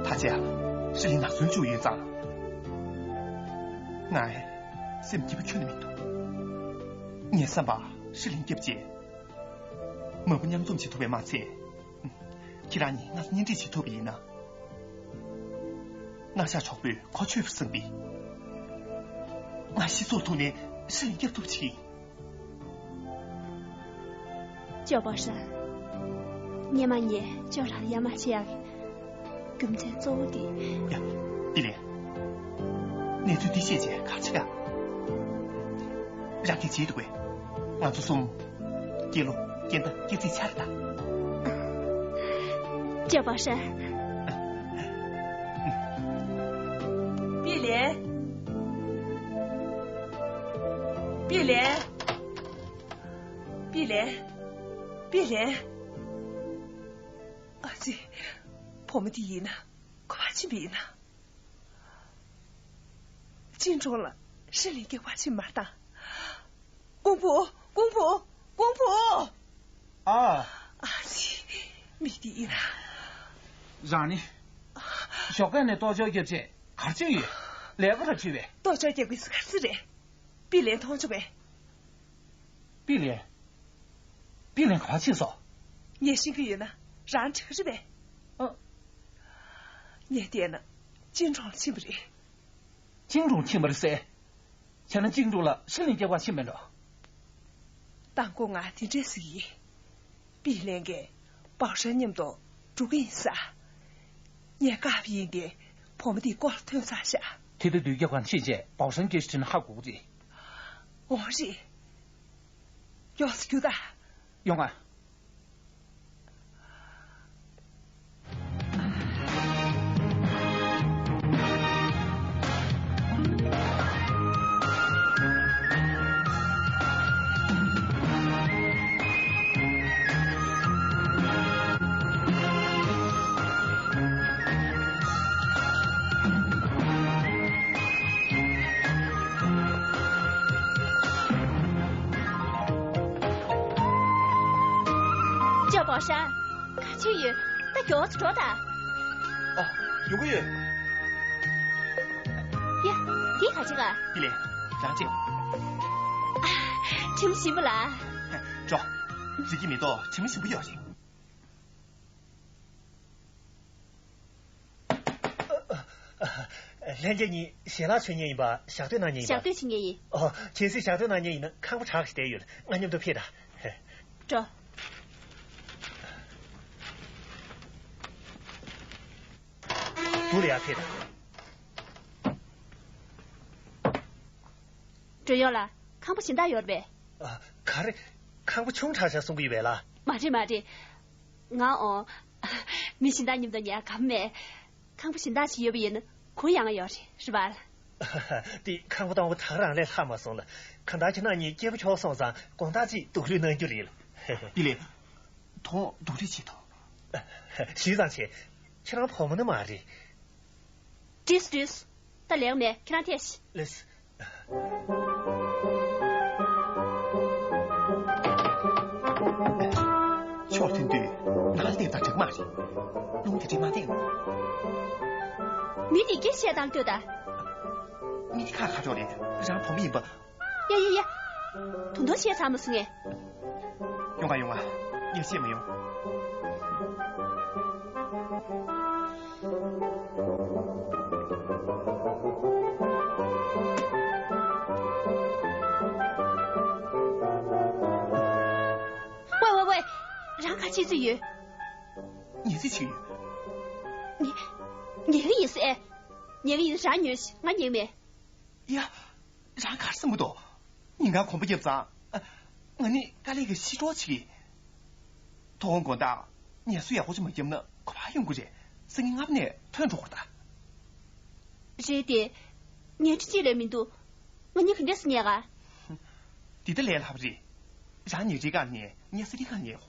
ད་ཆ་ཧྲི་ལིན་ནག་ཚོན་བཅུག་ཡོད་ཙང་། ང་སེམས་སྐྱིད་པོ་ཁྱོན་ནས་མི་འདུག་ངའི་བསམ་པར་ཧྲི་ལིན་སྐྱབས་རྗེས། མ་བུ་མཉམ་འཛོམས་བྱེད་ཐུབ་པས་མ་ཚད། ཁྱེད་རང་གཉིས་ང་ཚོ་གཉེན་སྒྲིག་བྱེད་ཐུབ་པ་ཡིན་ན། ང་ཤག་གྲོགས་པོས་གོ་ཆོད་པ་བསམ་པས། ང་ཤི་སོགས་ཐུག་ནས་ཧྲི་ལིན་སྐྱོབ་ཐུབ་ཅིག་ཅོ་པོ་ཧྲན། སྔོན་མ་ངས་ཅོ་རང་ཡ་མ་བྱེད་ཡག་གི་རྒྱུ་མཚན་གཙོ་བོ་དེ། ཡ། པི་ལེ། གནས་ཚུལ་འདི་ཤེས་བྱས་ག་རེ་བྱེད་ཀ་རང་གིས་བྱེད་འདུག་པས། ང་ཚོ་གསུམ། སྐྱེས་ལོ་སྐྱེ་ཟླ་སྐྱེས་ཚེས་ཆ་རེ་ལྟ། ཅོ་པོ་ཧྲན། པི་ལེ། པི་ལེ། པི་ལེ། པི་ལེ། ཨ་ཙི། བུ་མོ་འདི་ཡིན་ན་ག་པར་ཕྱིན་པ་ཡིན་ན། ཅིན་ཀྲུང་ལ་ཧྲི་ལིན་སྐྱབས་ག་པར་ཕྱིན་མ་བཏང་། ཀོང་པོ། ཀོང་པོ། ཀོང་པོ། ཨ། ཨ་ཙི། མི་འདི་ཡིན་ན། རང་ནི། ཞོགས་ཀས་ནས་ལྟོ་ཆས་བརྒྱབ་རྗེས་ག་རེ་བྱེད་ཀྱི་ཡོད། ལས་ཀ་ར་བྱེད་པས། ལྟོ་ཆས་བརྒྱབ་ཀྱི་ཟེར་ག་རེ་ཟེར་རེད། པི་ལེ་མཐོང་བྱུང་བས། པི་ལེ། པི་ལེ་ག་པར་ཕྱིན་སོང་། ངས་ཤེས་ཀྱི་ཡོད་ན་རང་འགྲིག་གི་རེད་པས། ཨ། ངས་བལྟས་ན་ཅིན་ཀྲུང་ལ་ཕྱིན་པ་རེད། ཅིན་ཀྲུང་ཕྱིན་པ་རེད་ཟེར། བྱས་ན་ཅིན་ཀྲུང་ལ་ཧྲི་ལིན་སྐྱབས་ག་པར་ཕྱིན་པ་ཡིན་འགྲོ། མདང་དགོང་ང་དེ་འདྲས་ཟེར་གྱི་ཡིན། པི་ལེ་གིས་པའོ་ཧྲན་མཉམ་དུ་འགྲོ་གི་ཡིན་ཟེར། ངས་བཀག་པ་ཡིན་ཏེ་བུ་མོ་དེའི་མགོ་ལ་ཐོན་ཚར་ཤག་དེ་ལྟར་དུས་རྒྱག་གང་ཕྱིན་རྗེས་པའོ་ཧྲན་སྐད་ཆ་དྲིས་ན་ཧ་གོ་གི་རེད། འོ་རེད། ཡོང་སི་རྒྱུ་ད། ཡོང་ང་། ཅོ་པོ་ཧྲན། ག་ཅི་ཡོད། ད་མགྱོགས་ཙམ་འགྲོ་དང་། ཨ། ཡོང་གི་ཡོད། ཡ། འདི་ག་ཅི་ག་པི་ལེ། རང་ཅི། ཨ། དྲི་མ་ཞིམ་པོ་ལ། འགྲོ། རི་སྐྱེས་མེ་ཏོག་དྲི་མ་ཞིམ་པོ་ཡོད་རེད། ལྷན་རྒྱས་གཉིས་ཞལ་ལག་མཆོད་མཁན་ཡིན་པ་ཞག་སྟོད་གནང་མཁན་ཡིན་པ། ཞག་སྟོད་བྱེད་མཁན་ཡིན། ཨོ། གལ་སྲིད་ཞག་སྟོད་གནང་མཁན་ཡིན་ན་ཁང་པ་གྲགས་ཤིག་བསྡད་ཡོད། ང་མཉམ་དུ་ཕེབས་དང་། འགྲོ། འདུག་ལ་ཡར་ཕེབས་དང་། འགྲོ་ཡོང་ལ། ཁང་པ་གཞན་དག་ཡོད་རེད་པས། ཨ། ག་རེ། ཁང་པ་ཆུང་དྲགས་ཤག་གསུང་གི་ཡོད་པས་ལ། མ་རེད་མ་རེད། ང་འོ། མི་གཞན་དག་མཉམ་དུ་ཉལ་ཁ་མེད། ཁང་པ་གཞན་དག་ཅིག་ཡོད་པ་ཡིན་ན་གུ་ཡངས་ཡོད་རེད། རེད་པ། དེ་ཁང་པ་སྟོང་པ་ད་ག་རང་ལས་ལྷག་མ་སོང་ལ། གང་ལྟར་ཁྱེད་རང་གཉིས་སྐྱིད་པོ་ཆོག་སོང་ཙང་དགོང་དག་ཅིག་སྡུག་རུས་གནང་རྒྱུ་རེད། པི་ལེ། དོ་སྡུག་རུས་བྱེད་དོ། ཞུས་ཙང་བྱས། ཁྱེད་རང་བུ་མོ་ནི་མ་རེད། ཏྲིས་ཏྲིས། ད་ལེགས་མེད་ཁྱེད་རང་ཐད་ཤིག་ལེས། ཕྱོགས་ཐོན་དུས་ནང་སླེབས་དང་འགྲིག་མ་རེད། རླུང་དེ་འགྲིག་མ་བསྟན། མི་དེ་སྐད་བཤད་སྟངས་ལྟོས་དང་། མི་དེ་ཁ་ཁ་ཕྱོགས་རེད། རང་བུ་མོ་ཡིན་པ། ཡ་ཡ་ཡ། ད་དུང་བཤད་ཚར་མ་སོང་ངས། ཡོང་ག་ཡོང་ག་ངས་བཤད་མ་ཡོང་། ཝེ་ཝེ་ཝེ། རང་ག་བྱེད་རྩིས་ཡོད། ཉལ་རྩིས་བྱེད་ཡོད། ཉལ། ཉལ་གི་ཡིན་ཟེར། ཉལ་གི་ཡིན་རང་ཉོན་ཞིག་ང་ཉལ་མེད། ཡ། རང་ག་རེ་བསམ་གི་འདུག་ཉིན་གང་གོམ་པ་བརྒྱབ་ཙང་། ང་ནི་དཀའ་ལས་ཀྱིས་ཤི་གྲབས་བྱེད་ཀྱི། མཐོང་དགོང་དག་ངལ་གསོ་ཡག་པོ་ཅིག་མ་བརྒྱབ་ན་ག་པར་ཡོང་གི་རེད། སང་ཉིན་སྔ་མོ་ནས་ཐོན་འགྲོ་དགོས་རེད་ད། རེད་དེ། ཉལ་ཁྲི་གཅིག་ལས་མི་འདུག་ང་གཉིས་ག་འདྲས་སེ་ཉལ་ག་འདི་ལྟ་ལས་སླ་པོ་རེད། རང་ཉལ་ཁྲིའི་སྒང་ཉལ། ངས་ས་ཐིག་སྒང་ཉལ།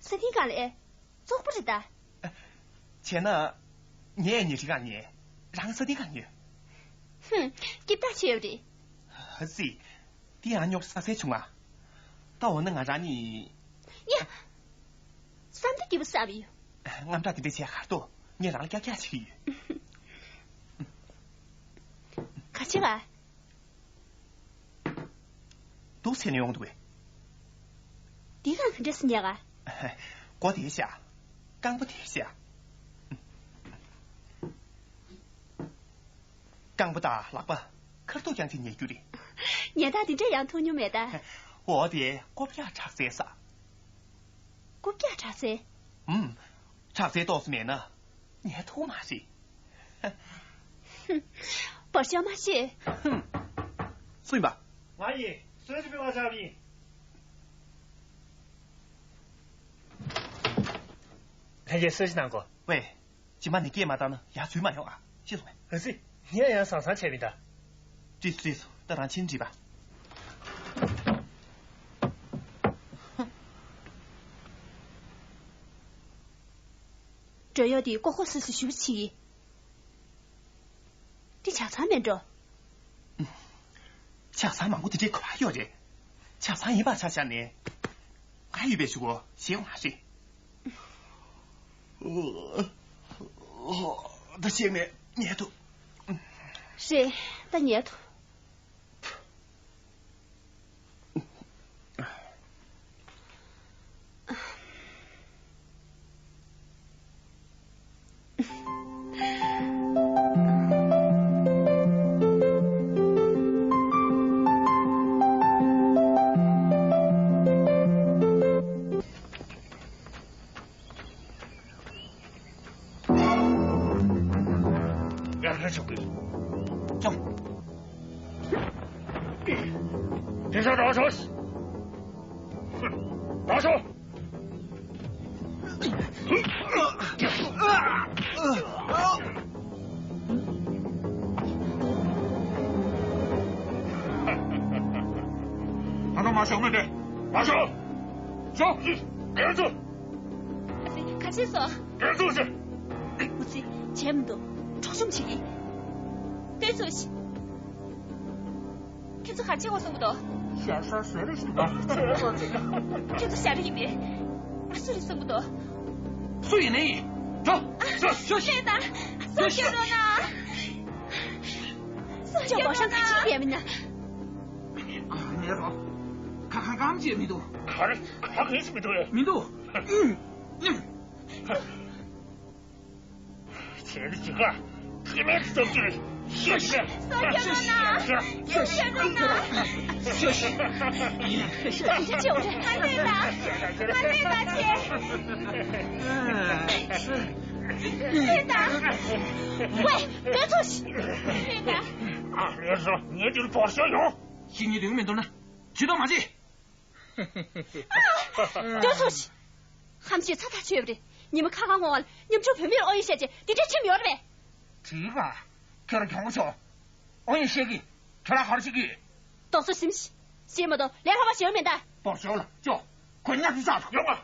ས་ཐིག་སྒང་ལ་ཨེ། བཙོག་པོ་རེད་ད། བྱས་ན། ངས་ཉལ་ཁྲིའི་སྒང་ཉལ། རང་ས་ཐིག་སྒང་ཉལ། ཧུམ། སྐྱིད་ཐག་ཆོད་རེད། ཨ་ཙི། འདི་ཡང་རྙོག་དྲ་བཟོ་ས་བྱུང་ང་། ད་འོ་ན་ང་རང་ནི། ཡ། བསམ་དུ་སྐྱིད་པོ་བསགས་པ་ཡོད། དངངས་སྐྲག་དེ་འདྲ་བྱས་ག་རེ་འདུག་ངས་རང་ལ་ཀྱག་ཀྱག་བྱེད་ཀྱི་ཡོད། ག་བྱེད་ག་འདུག་ཟེར་ནས་ཡོང་འདུག་གས། འདི་གང་ག་འདྲས་སེ་ཉལ་ག་སྒོ་དེར་བཞག་རྐང་པ་དེར་བཞག་རྐང་པ་དང་ལག་པ་ཁ་ཐུག་རྐྱང་བྱས་ཉལ་རྒྱུ་རེད། ཉལ་ཐག་འདི་འདྲ་ཡང་ཐུག་མྱོང་མེད་ད། འོ་དེ་རྐུབ་བཀྱག་དྲག་རྩལ་ཟེར། རྐུབ་བཀྱག་དྲག་རྩལ། ཨུམ། དྲག་རྩལ་ཏོག་ཙམ་མེད་ན་ཉལ་ཐུབ་མ་རེད། བར་ཤ་མ་བཤད། སུ་ཡིན་པ། ང་ཡིན། གསོལ་ཇ་ཕུལ་བར་བཅར་བ་ཡིན། ལྷན་རྒྱས་གསོལ་ཇ་གནང་དགོས། ཝེ། རྗེས་མ་ནས་སྐད་མ་བཏང་ན་ཡར་འཛུལ་མ་ཡོང་ཨ། ཤེས་སོང་ངས། ཨ་ཙི། ངས་ཡང་སང་སང་བྱས་མིན་ད། འགྲིག་སོང་འགྲིག་སོང་། ད་རང་ཕྱིན་འགྲིག་པ། བྲོས་ཡོང་དེ་ཀོ་ཀོ་སུ་སུ་ཞུ་བ་ཕྱིན། དེ་ཇ་ཚང་མིན་འགྲོ། ཇ་ཚང་མང་པོ་དེ་འདྲའི་ག་པར་ཡོད་རེད། ཇ་ཚང་ཡིན་པ་ཆ་བཞག་ནས། ང་ཡོད་པའི་གཞུག་གུ་ཞེད་དགོས་མ་རེད། ད་ཞེད་མེད་ཉལ་ཐུབ། རེད། ད་ཉལ་ཐུབ། ཡར་ལྷོད་ཆོག་གི། ཅོ། དེ་ཚོ་རོགས་ཆོག་རོགས་ཆོག་ད་དུང་མ་ཤོག་མི་འདྲེ། མ་ཤོག་ཤོག་ཨེ་ཚོ། ཨ་ཙི། ག་བྱས་སོང་། ཨེ་ཚོ་ཟེར། ཨ་ཙི། བྱས་མི་འདུག་འཕྲོག་བཅོམ་བྱེད་ཀྱི། ལྟོས་ཚུལ་ཞིག་ཁྱེད་ཚོ་ག་བྱེད་དགོས་གསུང་གི་འདུག་ཞེ་ས་ཟེར་རེ་ཞིག་འདུག་ཁྱེད་ཚོ་ཞེ་དྲག་ཡིན་པས། ང་སུ་རེད་གསུང་གི་འདུག་སུ་ཡིན་ནའི་ཡིན། འགྲོ། ཨ། སུ། སུ། ཤེས་དང་། སུ། ཤེས་རོགས་གནང་། སུ། ཤེས་རོགས་གནང་། ཅོ་བ་ཤང་ག་ཅི་ཡས་མིན་ན། ཨ་ནེ་རོ། ཁ་ཁ་གང་བྱས་མི་འདུག་ག་རེ་ག་གེ་སུ་མི་འདུག་ཨེ། མི་འདུག་ཁྱེད་ཀྱི་ཁ། ཁྱི་མེད་ཙམ་གྱིས་ཤི་ཤི། སོ་སྐྱོ་རོགས་གནང་། སོ་སྐྱོ་རོགས་གནང་། ཤི་ཤི། ཡིན་ཤི་ཤི། ང་ལྟོས་དང་། ང་ལྟོས་དང་ཅེས། ལྟོས་དང་། ཝེ། ལྟོས་ཚུལ་ཞིག་ལྟོས་དང་། ཨ་ལས་སོ། ངས་དེར་བོར་ཤོག་ཡོང་། ཤི་ཉེས་དོན་མི་འདུག་ན། ཇུས་གཏོགས་མ་བྱེད། ལྟོས་ཚུལ་ཞིག་ཧམ་བཤད་ཚ་ཐག་ཆོད་པ་རེད། ཉི་མ་ཁ་ཁ་སྔོན་མ་ལ་ཉམ་ཆུང་བུད་མེད་ལ་ཨོ་ཡིན་བཤད་ཅེས་འདི་འདྲའི་ཁྲིམས་ཡོད་རེད་པས། དྲིས་པ། ཁྱོད་རང་གྱོང་ཆོག་ཨོ་ཡིན་བཤད་ཀྱི། ཁྱོད་རང་ག་རེ་བྱེད་ཀྱི། རྡོག་རྩ་ཟིན་ཞིག་བཤད་མ་གཏོགས་ལས་སླ་པོ་ཞིག་ཡོད་མེད་ད། པོར་ཞོག་ལ་ཅོ། ཁོ་ཉག་ཅིག་ཆགས་ཡོང་བ།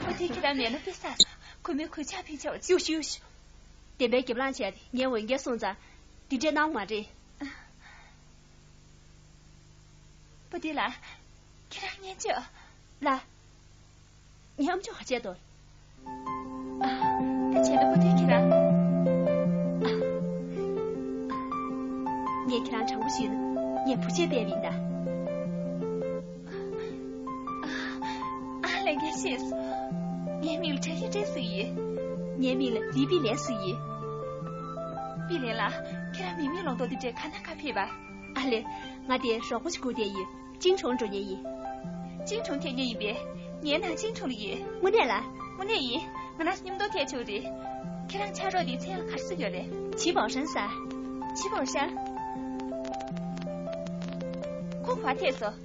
ཨ་དེ་ཁྱེད་རང་མེད་ན་དཔེ་བསགས་སོང་། ཁོ་མོས་གོད་ཆག་ཕིང་ཆོག་ཅིག་གཡུག་ཤོག་གཡུག་ཤོག་བདེན་པའི་རྒྱབ་ལངས་བྱས་ཏེ་ངས་འོས་འགན་སོང་ཙང་འདི་འདྲའི་གནང་མ་རེད། པོ་ཏི་ལགས། ཁྱེད་རང་ཉན་ཆོག་ལ། ངའི་ཨམ་ཅོག་ག་བྱས་འདུག་ཨ། ད་བྱས་ན་པོ་ཏི་ཁྱེད་རང་། ངས་ཁྱེད་རང་དྲང་པོ་ཞུས་ན་ངས་བུ་ཆད་སྤེལ་བ་ཡིན་ད། ཨ། ལས་འགན་ཤེས་སོང་། ངའི་མིང་ལ་བཀྲ་ཤིས་བཀྲ་ཟེར་ཡིན། ངའི་མིང་ལ་ལི་པི་ལན་ཟེར་ཡིན། པི་ལན་ལགས། ཁྱེད་རང་མིག་མིག་ལོང་རྟོག་འདི་འདྲས་ག་ན་ག་ཕེབས་པ། ཨ་ལེ། ང་དེ་རོགས་པོ་ཞིག་སྒུག་བསྡད་ཡོད། ཅིང་ཁྲུང་འགྲོ་མཁན་ཡིན། ཅིང་ཁྲུང་ཐད་མཁན་ཡིན་པས། ངའི་ནང་ཅིང་ཁྲུང་ལ་ཡོད། དངོས་གནས་ལ། དངོས་གནས་ཡིན། ང་ནང་མཉམ་དུ་ཐད་ཆོག་རེད། ཁྱེད་རང་ཕྱག་རོགས་དེའི་མཚན་ལ་ག་རེ་ཟེར་ཡོད་རེད། ཆི་པའོ་ཧྲན་ཟེར། ཆི་པའོ་ཧྲན། ཁོ་ག་པར་ཐད་སོང་།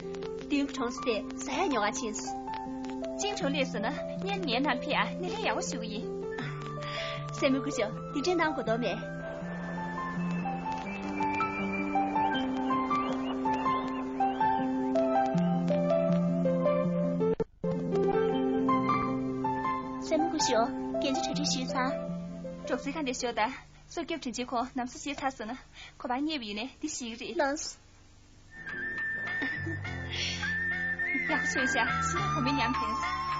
དེའི་གྲོང་ཚོ་དེ་ཟ་ཡག་ཉོ་ག་ཕྱིན་སོང་། ཅིང་ཁྲུང་སླེབས་སོང་ན་སྔོན་ངའི་ནང་ཕེབས་ཨ། སྣེ་ལེན་ཡག་པོ་ཞུ་གི་ཡིན། སྲས་མོ་སྐུ་ཞབས། དེ་འདྲའི་གནང་དགོས་དོན་མེད། སྲས་མོ་སྐུ་ཞབས། འགན་ཆ་གྲ་སྒྲིག་ཞུས་ཚར། གྲོགས་ཚེ་གང་དེ་ཞོག་ད། སྲོག་སྐྱོབ་དྲིན་ཆེན་ཁོང་ནམ་སོ་བྱས་ཚར་སོང་ན་ཁོ་པར་རྙེད་པ་ཡིན་ནའི་འདི་ཞིག་རེད། ལགས། ཡག་པོ་བྱུང་ཤག་ཕྱི་ནང་བུ་མོའི་ཉམས་ཐོན།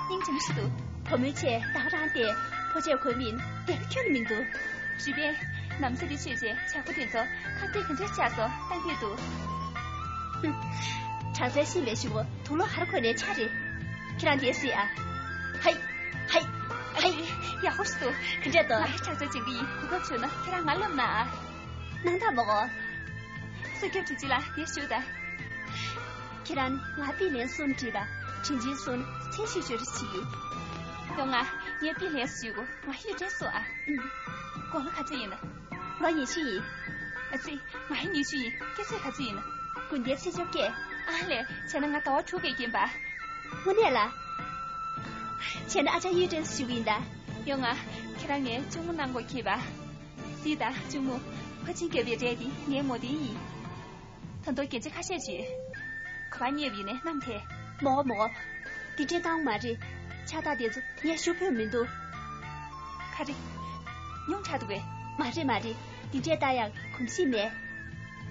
སྙིང་རྗེ་མོ་ཞིག་འདུག་བུ་མོའི་ཆེད་ད་ག་རང་དེ་ཕོ་ཆས་གོན་མིན་དེ་ཁྱོན་ནས་མི་འདུག་རེད་པས། ནམ་ཟླ་འདི་ཆོས་ཆེ་ཇག་པ་དེ་ཚོ་ཁ་གཏད་ག་འདྲ་བཅག་སོང་ལྟ་གི་འདུག་དྲག་རྩལ་ཤེས་པའི་ཞུ་བོ་དུག་ལོག་ཧར་ཁོ་ནས་ཆ་རེད། ཁྱེད་རང་དེ་སྲིད་ཨ། ཧའི། ཧའི། ཧའི། ཡག་པོ་ཞིག་འདུག་ག་འདྲ་འདུག་ང་ཡི་དྲག་རྩལ་སྦྱང་གི་ཡིན། གོ་སྐབས་བྱུང་ན་ཁྱེད་རང་ང་སློབ་གནང་ཨ། གནང་དང་མོ་གོ། སྲོག་སྐྱོབ་དྲིན་ཆེན་ལ་དེ་ཞུ་དང་། ཁྱེད་རང་ང་པི་ལན་གསུམ་བྲིས་པ། དྲིན་ཆེན་གསུམ་མཚན་ཞིག་ཞུ་རེ་ཞིག་ཡིན། ཡོང་ང་། ངས་པི་ལན་ཞུ་གོ་ང་ཡུས་ཀྲེང་སུ་ཨ། ཨུམ། དགུང་ལོ་ག་ཚོད་ཡིན་ན། ལོ་ཉི་ཤུ་ཡིན། ཨ་ཙི། ང་ཡི་ཉི་ཤུ་ཡིན། སྐྱེས་ཚེས་ག་ཚོད་ཡིན་ན། དགུན་ཟླའི་ཚེས་བཅོ་བརྒྱད། ཨ་ལས། བྱས་ན་ང་ཟླ་བ་དྲུག་གི་རྒན་པ། དངོས་གནས་ལ། བྱས་ན་ཨ་ཅག་ཡུས་ཀྲེང་སུ་ཞུ་གི་ཡིན་ད། ཡོང་ང་། ཁྱེད་རང་ངའི་གཅུང་མོ་གནང་དགོས་ཁེལ་པ། སྲིད་ད་གཅུང་མོ། ཕ་ཆིང་རྒྱབ་པའི་རས་དེ་ངའི་མོ་དེ་ཡིན། ད་དུང་སྐད་ཆ་ཁ་ཤས་ཅིག་ག་པར་རྙེད་པ་ཡིན་ནའི་གནང་ཐལ། མོ་མོ། འདི་འདྲའི་གཏམ་མ་རེད། ཕྱག་རྟགས་དེ་ཚོ་ངས་ཞུ་ཕོད་མི་འདུག་ག་རེ། ཉུང་དྲགས་འདུག་གས། མ་རེད་མ་རེད། འདི་འདྲའི་ལྟ་ཡག་གོམས་གཤིས་མེད།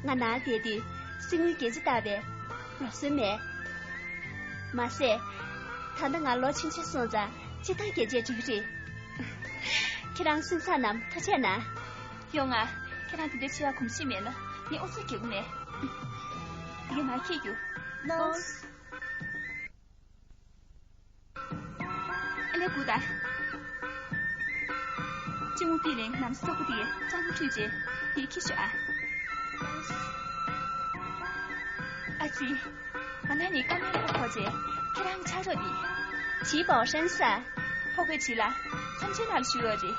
ང་ནང་བསྡད་དུས་སྲིང་མོའི་སྐད་ཆ་བཏགས་པའི་ལོ་སོན་མེད། མ་ཟད། ད་ལྟ་ང་ལོ་ཆུང་ཆུང་སོང་ཙང་སྤྱིར་བཏང་སྐད་ཆ་འགྲིག་གི་རེད། ཁྱེད་རང་སུན་སྣང་ནམ་ཐུགས་རྗེ་གནང་། ཡོང་ང་། ཁྱེད་རང་དེ་འདྲའི་ཆེ་བ་གོམས་གཤིས་མེད་ན་ངས་ཨུ་ཚུགས་རྒྱག་གི་མེད། དེ་གས་མར་ཁྱེར་རྒྱུགས། ལོས། ཨ་ལས་སྒུག་ད། གཅུང་མོ་པི་ལིན་ནམ་སོ་པོ་དེ་གཙང་མ་བཀྲུས་རྗེས་དེ་ཁྱེར་ཤོག་ཨ། ཨ་ཙི། ང་ནི་ཀ་མེ་ར་ཕོག་རྗེས་ཁྱེད་རང་ཕྱག་རོགས་དེ། བྱིས་པའོ་ཧྲན་ས། ཕོ་རྒོད་བྱིས་ལ་མཚམས་ཆོས་ནང་ལ་ཞུགས་ཡོད་རེད།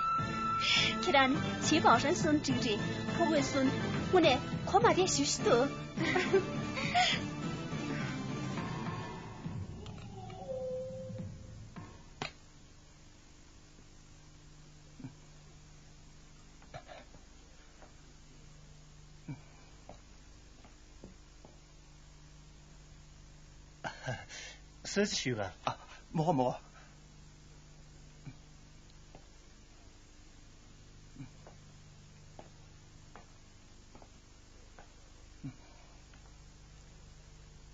ཁྱེད་རང་བྱིས་པའོ་ཧྲན་གསུམ་འགྲིག་རེད། ཕོ་རྒོད་གསུམ་དངོས་གནས་གོ་མ་བདེ་ཞུ་ཞུ་འདུག་སུ་ཞིག་ཞུས་པ། ཨ། མོ་མོ།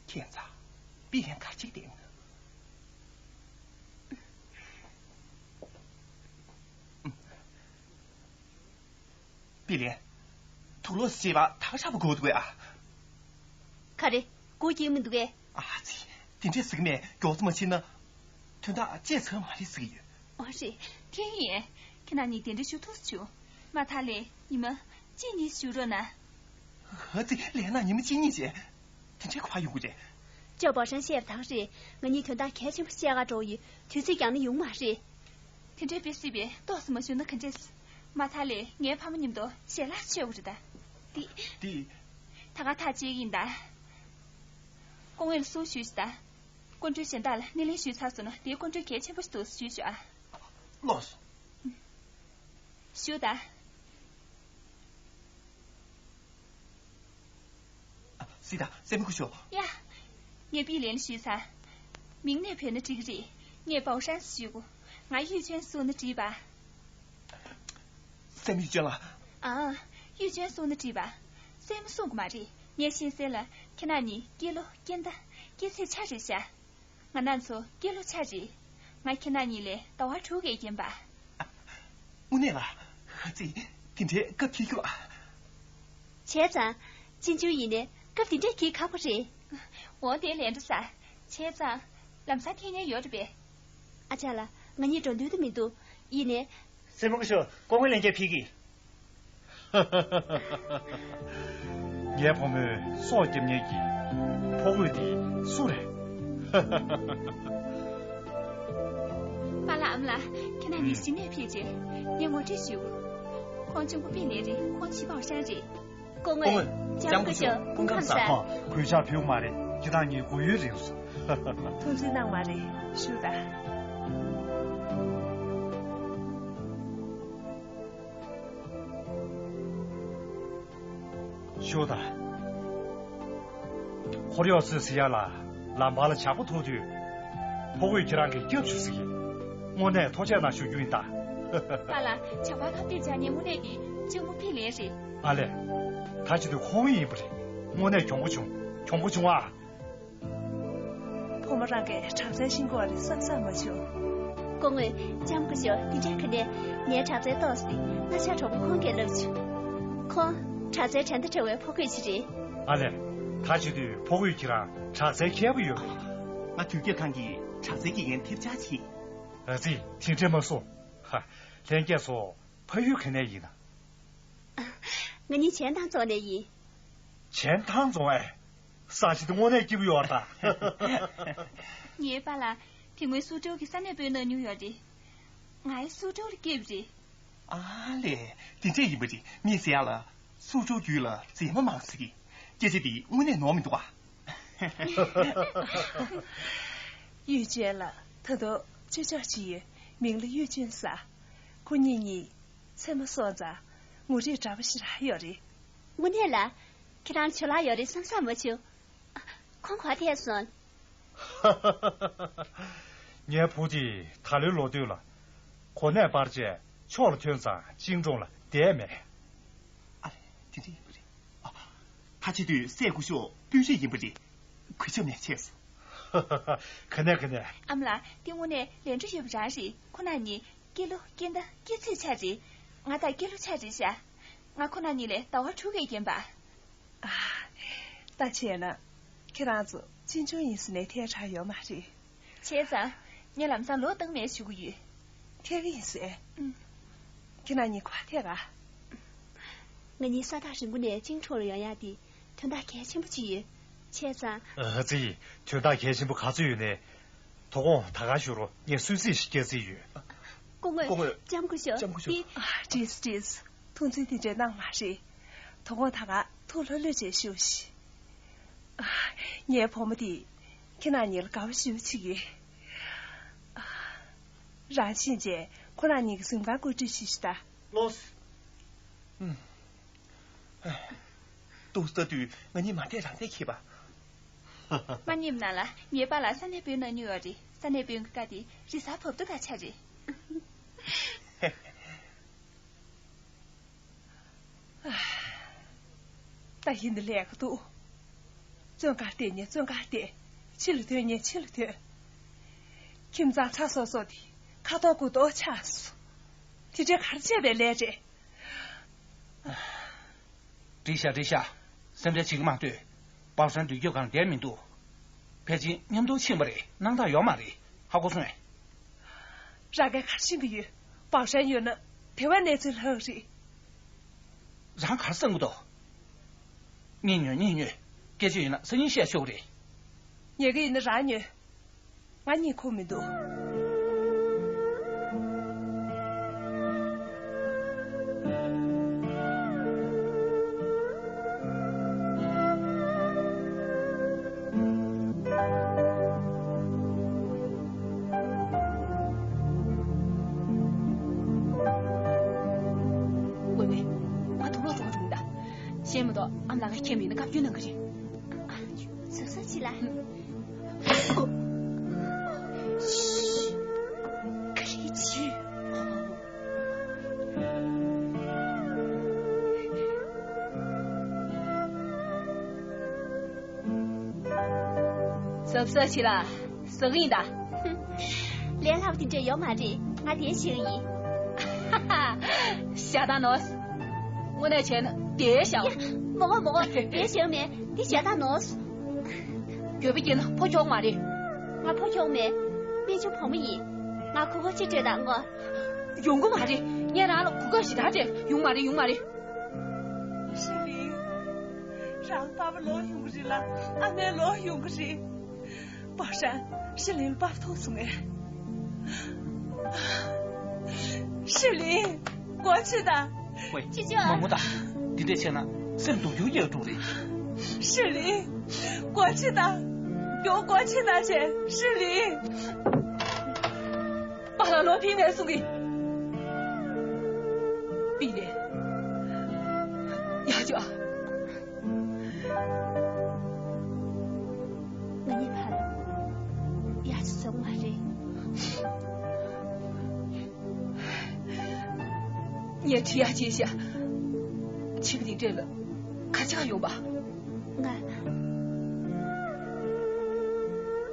ཁྱེད་ཚ། པི་ལན་ག་ཅིག་དེ། པི་ལན། དུག་ལོག་ཟེར་བ་ད་ཧྲ་པོ་གོ་འདུག་གས་ཨ། ག་རེ། གོ་གི་མི་འདུག་གས། ཨ་ཙི། དེ་འདྲས་ཟེར་གི་མེད། མགྱོགས་ཙམ་མ་ཕྱིན་ན། དོན་དག་བརྗེད་ཚར་མ་རེད་ཟེར་གི་ཡོད། འོ་རེད། དེ་ཡིན། ཁྱེད་རྣམ་གཉིས་གདན་འདྲེན་ཞུ་ཐུབ་བྱུང་། མ་མཐའ་ལས་ཉི་མ་གཅིག་གཉིས་ཞུ་རོགས་གནང་། ཨ་ཙི། ལས་ན་ཉི་མ་གཅིག་གཉིས་བྱས། དེ་འདྲའི་ག་པར་ཡོང་གི་རེད། ཅོ་པོ་ཧྲན་བཤད་པ་དང་རེད། ང་གཉིས་དོན་དག་གལ་ཆེན་པོ་བཤད་ག་འགྲོ་ཡི། དུས་ཚོད་འགྱངས་ན་ཡོང་མ་རེད། དེ་འདྲའི་དཔེ་སྲིད་པས་ཏོག་ཙམ་མ་ཞུ་ན་ག་འདྲས། མ་མཐའ་ལས་ངའི་ཕ་མ་མཉམ་དུ་ཞལ་ལག་མཆོད་དགོས་རེད་ད། འདི། འདི། ད་ག་ཐག་བཅད་ཀྱི་ཡིན་ད། སྐུ་ངོ་ལ་གསུང་ཞུས་ཤིག་ད། སྐུ་མགྲོན་གཞན་དག་ལ་སྣེ་ལེན་ཞུས་ཚར་སོང་ན་དེའི་སྐུ་མགྲོན་གལ་ཆེན་པོ་ཞིག་འདུག་ཞུས་ཤོག་ཨ། ལགས་སོ། ཞུ་ད། སྲིད་ད། སྲས་མོ་སྐུ་ཞབས། ཡ། ངས་པི་ལན་ཞུས་ཚར། མིང་ནས་བོས་ན་འགྲིག་གི་རེད། ངས་པའོ་ཧྲན་ཞུ་གོ། ང་ཡུས་ཅོན་གསུང་ན་འགྲིག་པ། སྲས་མོ་ཡུས་ཅོན་ལ། ཨ། ཡུས་ཅོན་གསུང་ན་འགྲིག་པ། སྲས་མོ་གསུང་གི་མ་རེད། ངས་ཤེས་གསལ་ལ་ཁྱེད་རྣམ་གཉིས་སྐྱེས་ལོ་སྐྱེས་ཟླ་སྐྱེས་ཚེས་ཆ་རེད་ཤག་ང་རང་ཚོ་སྐྱེས་ལོ་ཆ་རེད། ང་ཁྱེད་རྣམ་གཉིས་ལས་ཟླ་བ་དྲུག་གིས་རྒན་པ། དངོས་གནས་ལ། ཨ་ཙི། དེ་འདྲའི་སྐབས་ཐེ་རྒྱུ་ཨ། བྱས་ཙང་། གཅེན་གཅུང་ཡིན་ནའི་སྐབས་དེ་འདྲའི་གི་ཁག་པོ་རེད། འོ་དེ་ལས་འགྲོ་ས། བྱས་ཙང་། ལམ་སང་ཐེངས་གཉིས་ཡོད་རེད་པས། ཨ་ཅག་ལགས། ང་གཉིས་འགྲོ་འདོད་དུ་མི་འདུག་ཡིན་ནའི། སྲས་མོ་སྐུ་ཞབས། སྐུ་ངོ་ལན་བརྒྱ་ཕུལ་གི། ངའི་བུ་མོས་སྲོག་སྐྱབས་མཁན་གྱི་ ཕོ་རྒོད་དེ་སུ་རེད། པཱ་ལགས་ཨ་མ་ལགས། ཁྱེད་རང་གཉིས་གཞི་ནས་ཕེབས་རྗེས་ངས་ངོ་སྤྲོད་ཞུ། ཁོང་གཅུང་པོ་པི་ལིན་རེད། ཁོང་ཕྱི་པའོ་ཧྲན་རེད། སྐུ་ངོ་། སྐུ་ངོ། ལྕམ་སྐུ་ཞབས་སྐུ་ཁམས་བཟང་། གུས་ཕྱག་ཕུལ་མ་རེད། ཁྱེད་རང་གཉིས་གུས་ཡུན་རིང་སོང་། ཐུགས་རྗེ་གནང་བ་རེད། བཞུགས་དང་། ཤོག་དང་། འཁོར་གཡོག་ཚོས་ཟེར་ཡ་ལ། ལམ་བར་ལ་ཇག་པ་ཐུག་དུས། ཕོ་རྒོད་ཁྱེད་རང་གིས་སྐྱབས་ཞུ་ཟེར་གི། དངོས་གནས་ཐུགས་རྗེ་གནང་ཞུ་རྒྱུ་ཡིན་ད། པཱ་ལགས། ཇག་པ་ཁ་གཏད་བྱས་ནས་དངོས་གནས་དེ་གཅུང་པོ་པི་ལིན་རེད། ཨ་ལས། ད་བྱེད་དུས་ཁོང་ཡིན་པ་རེད། དངོས་གནས་གྱོང་པོ་བྱུང་། གྱོང་པོ་བྱུང་ཨ། བུ་མོ་རང་གིས་དྲག་རྩལ་ཤེས་ཀྱི་ཡོད་རེད་བསམ་བསམ་མ་བྱུང་། སྐུ་ངོ། ལྕམ་སྐུ་ཞབས། འདི་འདྲ་ག་ནས། ངའི་དྲག་རྩལ་ཏོག་ཙམ་ང་ཆ་གྲོགས་པོ་ཁོང་གིས་བསླབས་བྱུང་། ཁོང་དྲག་རྩལ་བྲན་དང་བྲལ་བའི་ཕོ་རྒོད་ཅིག་རེད། ཨ་ལས། ད་བྱེད་དུས་ཕོ་རྒོད་ཁྱེད་རང་དྲག་རྩལ་མཁས་པོ་ཡོད་རེད། ང་དུས་རྒྱལ་ཁང་གི་དྲག་རྩལ་དགེ་རྒན་ཐེབས་ཆག་བྱེད། ཨ་ཙི། དེ་འདྲས་མ་གསུང་། ཧ། ལྷན་རྒྱས་ཚོ། ཕ་ཡུལ་ག་ནས་ཡིན་ན། ང་གཉིས་ཆན་ཐང་རྫོང་ནས་ཡིན། ཆན་ཐང་རྫོང་ཨེ། ས་ཆ་དེ་དངོས་གནས་སྐྱིད་པོ་ཡོད་རེད་ད། ངའི་པཱ་ལགས། དེ་སྔོན་སུའུ་ཀྲོའུ་གི་ས་གནས་དཔོན་གནང་མྱོང་ཡོད་རེད། ང་ཡང་སུའུ་ཀྲོའུ་ལ་སྐྱེས་པ་རེད། ཨ་ལས། དེ་འདྲས་ཡིན་པ་རེད། མིས་ཟེར་ཡ་ལ། སུའུ་ཀྲོའུ་རྒྱུད་ལ་མཛེས་མ་མང་ཟེར་གི། སྐད་ཆ་འདི་དངོས་གནས་ནོར་མི་འདུག་ཨ། གཡུས་ཅན་ལ་ད་དུང་ཅོ་ཅོག་ཅིག་ཡོད། མིང་ལ་གཡུས་ཅན་ཟེར། ཁོ་གཉིས་གཉིས་མཚན་མ་སོང་ཙང་ངོ་རིས་འདྲ་པོ་ཞེ་དྲག་ཡོད་རེད། དངོས་གནས་ལ། ཁྱེད་རང་ཇོ་ལགས་ཡོད་རེད་བསམ་བསམ་མ་བྱུང་། ཁོང་ག་པར་ཐད་སོང་། ངའི་བུ་དེས་ད་ལོའི་ལོ་སྟོད་ལ་གོ་གནས་སྤར་བྱས་ཕྱོགས་ལ་ཐོན་ཙང་གཅེན་གྲོང་ལ་བསྡད་མེད། ཨ་ལས། དེ་འདྲ་ཡིན་པ་རེད། ཨ། ད་བྱེད་དུས་སྲས་སྐུ་ཞབས་སྤུན་རེད་ཡིན་པ་རེད། གུས་ཞབས་ནས་ཆེ་སོང་། ག་ནས་ག་ནས། ཨ་མ་ལགས། དེ་དངོས་གནས་ལས་འཕྲོ་ཡོད་པ་རང་རེད། ཁོ་རང་གཉིས་སྐྱེས་ལོ་སྐྱེས་ཟླ་སྐྱེས་ཚེས་ཆ་རེད། ང་དང་སྐྱེས་ལོ་ཆ་རེད་ཤག་ང་ཁོ་རང་གཉིས་ལས་ཟླ་བ་དྲུག་གིས་རྒན་པ། ཨ། ད་བྱས་ན་ཁྱེད་རང་ཚོ་གཅེན་གཅུང་ཡིན་ཟེར་ནས་ཐལ་དྲགས་ཡོད་མ་རེད། བྱས་ཙང་ངས་ལམ་སང་ལོག་བཏང་མེད་ཞུ་གི་ཡོད། ཐལ་གི་ཡིན་ཟེར། ཨུམ། ཁྱེད་རང་གཉིས་ག་པར་ཐད་ག་ང་གཉིས་ས་ཐག་རིང་པོ་ནས་གཅེན་གྲོང་ལ་ཡོང་ཡག་དེ་དོན་དག་གལ་ཆེན་པོ་ཅིག་ཡོད། བྱས་ཙང་། ཨ་ཙི། དོན་དག་གལ་ཆེན་པོ་ག་ཚོད་ཡོད་ནའི། དོ་དགོང་ད་ག་ཞུ་རོགས། ངས་གསོལ་ཚིགས་ཤིག་བསྐྱལ་རྩིས་ཡོད། སྐུ་ངོ། སྐུ་ངོ། ལྕམ་སྐུ་ཞབས། ལྕམ་སྐུ་ཞབས། འདི། ཨ། བྲིས་བྲིས། ཐུགས་འཛེམ་དེ་འདྲས་གནང་མ་རེད། དོ་དགོང་ད་ག་ཐུགས་ལྷོད་ལྷོད་བྱས་བཞུགས་ཤིག་ཨ། ངའི་བུ་མོ་དེས་ཁྱེད་རྣམ་གཉིས་ལ་དགའ་པོ་ཞེ་པོ་བྱེད་ཀྱི། ཨ། རང་ཕྱིན་རྗེས་ཁོ་རང་གཉིས་ཀྱི་གཟིམ་ཁང་བཀོད་སྒྲིག་བྱེད་ཤིག་ད། ལོས། ཨུམ། ཏོག་ཙམ་དུས་ང་གཉིས་མ་བསྡད་རང་བསྡད་ཁེལ་པ། མ་ཉེས་ན་ལ། ངའི་པཱ་ལགས་ས་གནས་དཔོན་གནང་མྱོང་ཡོད་རེད། ས་གནས་དཔོན་གྱི་བཀའ་དེ་རི་གཟར་བབས་ཏོ་དང་ཆ་རེད། ད་ཡིན་ན་ལས་ཀ་འདུག་བཙོན་ཁང་བསྡད་ཉིན་བཙོན་ཁང་བསྡད། ཕྱི་ལ་ཐོན་ཉིན་ཕྱི་ལ་ཐོན། ཁྱིམ་ཚང་ཚང་སོ་སོ་དེ་ཁ་ཐོག་གུ་དོག་ཆགས་སོང་། དེ་འདྲའི་གར་བྱས་པའི་ལས་རེད། འགྲིག་ཤག་འགྲིག་ཤག་སེམས་ཁྲལ་བྱེད་ཀྱི་མ་སྡོད། པའོ་ཧྲན་འདུས་རྒྱུ་གང་བསྡད་མི་འདུག་ཕལ་ཆེར་མཉམ་དུ་ཕྱིན་པ་རེད། སྣང་དག་ཡོད་མ་རེད། ཧ་གོ་སོང་ངས། རང་གིས་ག་རེ་ཤེས་ཀྱི་ཡོད། པའོ་ཧྲན་ཡོད་ན་དེ་བས་གནས་ཚུལ་ལྷག་རེད། རང་ག་རེ་བསམ་གྱི་འདུག་གཉིད་ཉོན་གཉིད་ཉོན། སྐད་ཆ་ཡིན་ན་སང་ཉིན་བཤད་ཆོག་གི་རེད། ཉལ་གི་ཡིན་ན་རང་ཉོན། ང་གཉིད་ཁུག་མི་འདུག་ཝེ་ཝེ། ང་དུག་ལོག་བཙོང་བ་འགྲོ་གི་ཡིན་ད། ཤེས་མ་གཏོགས་ཨ་མ་ལགས་ཀྱིས་མཁྱེན་པ་ཡིན་ན་བཀའ་བཀྱོན་གནང་གི་རེད། གཟབ་གཟབ་བྱེད་ལ། ཨུ། ཤི། ག་རེ་བྱེད། གཟབ་གཟབ་བྱེད་ལ། ཟ་གི་ཡིན་ད། ལས་སླ་པོ་དེ་འདྲ་ཡོད་མ་རེད། ང་དེ་བྱེད་ཀྱི་ཡིན། ཞག་དང་ནོར། དངོས་གནས་བྱས་ན་དེ་བྱ། ཡ། མོ་གོ་མོ་གོ། དེ་བྱེད་མེད། དེ་ཞག་དང་ནོར། འགྱོད་པ་སྐྱེས་ན་ཕོ་ཁྱོག་མ་རེད། ང་ཕོ་ཁྱོག་མེད། སྨན་ཆུང་བུ་མོ་ཡིན། ང་གོ་སྐབས་ཅིག་སྤྲོད་དང་ངོ་། ཡོང་གི་མ་རེད། ངས་རང་ལ་གོ་སྐབས་ཞེ་དྲག་སྤྲད། ཡོང་མ་རེད། ཡོང་མ་རེད། ཤ་ལིང་། ཡང་པ་ཕ་ལོག་ཡོང་གི་རེད་ལ། ཨ་མའི་ལོག་ཡོང་གི་རེད། པའོ་ཧྲན། ཧྲི་ལིན་པ་ཕ་ཐུག་སོང་ངས། ཧྲི་ལིན། སྒོ་ཕྱེ་དང་། ཝེ། ཅི་ཅོ། མ་མོ་དང་། འདི་འདྲས་བྱས་ན་སེམས་སྡུག་རྒྱུ་ཡོད་འགྲོ་རེད། ཧྲི་ལིན། སྒོ་ཕྱེ་དང་། ཡོ། སྒོ་ཕྱེ་དང་བྱས། ཧྲི་ལིན། པཱ་ལགས་ལོག་ཕེབས་མེད་གསུང་གི། པི་ལེ། ཡ་ཅོ། ང་གཉིས་བར་ཡ་ཅི་བཟོ་མ་རེད། ངས་ཁྲི་ཡ་ཅེ་ཤ། ཆིབས་འདི་འདྲས་ལ་ཁ་ཆག་ཡོང་པ། ང་།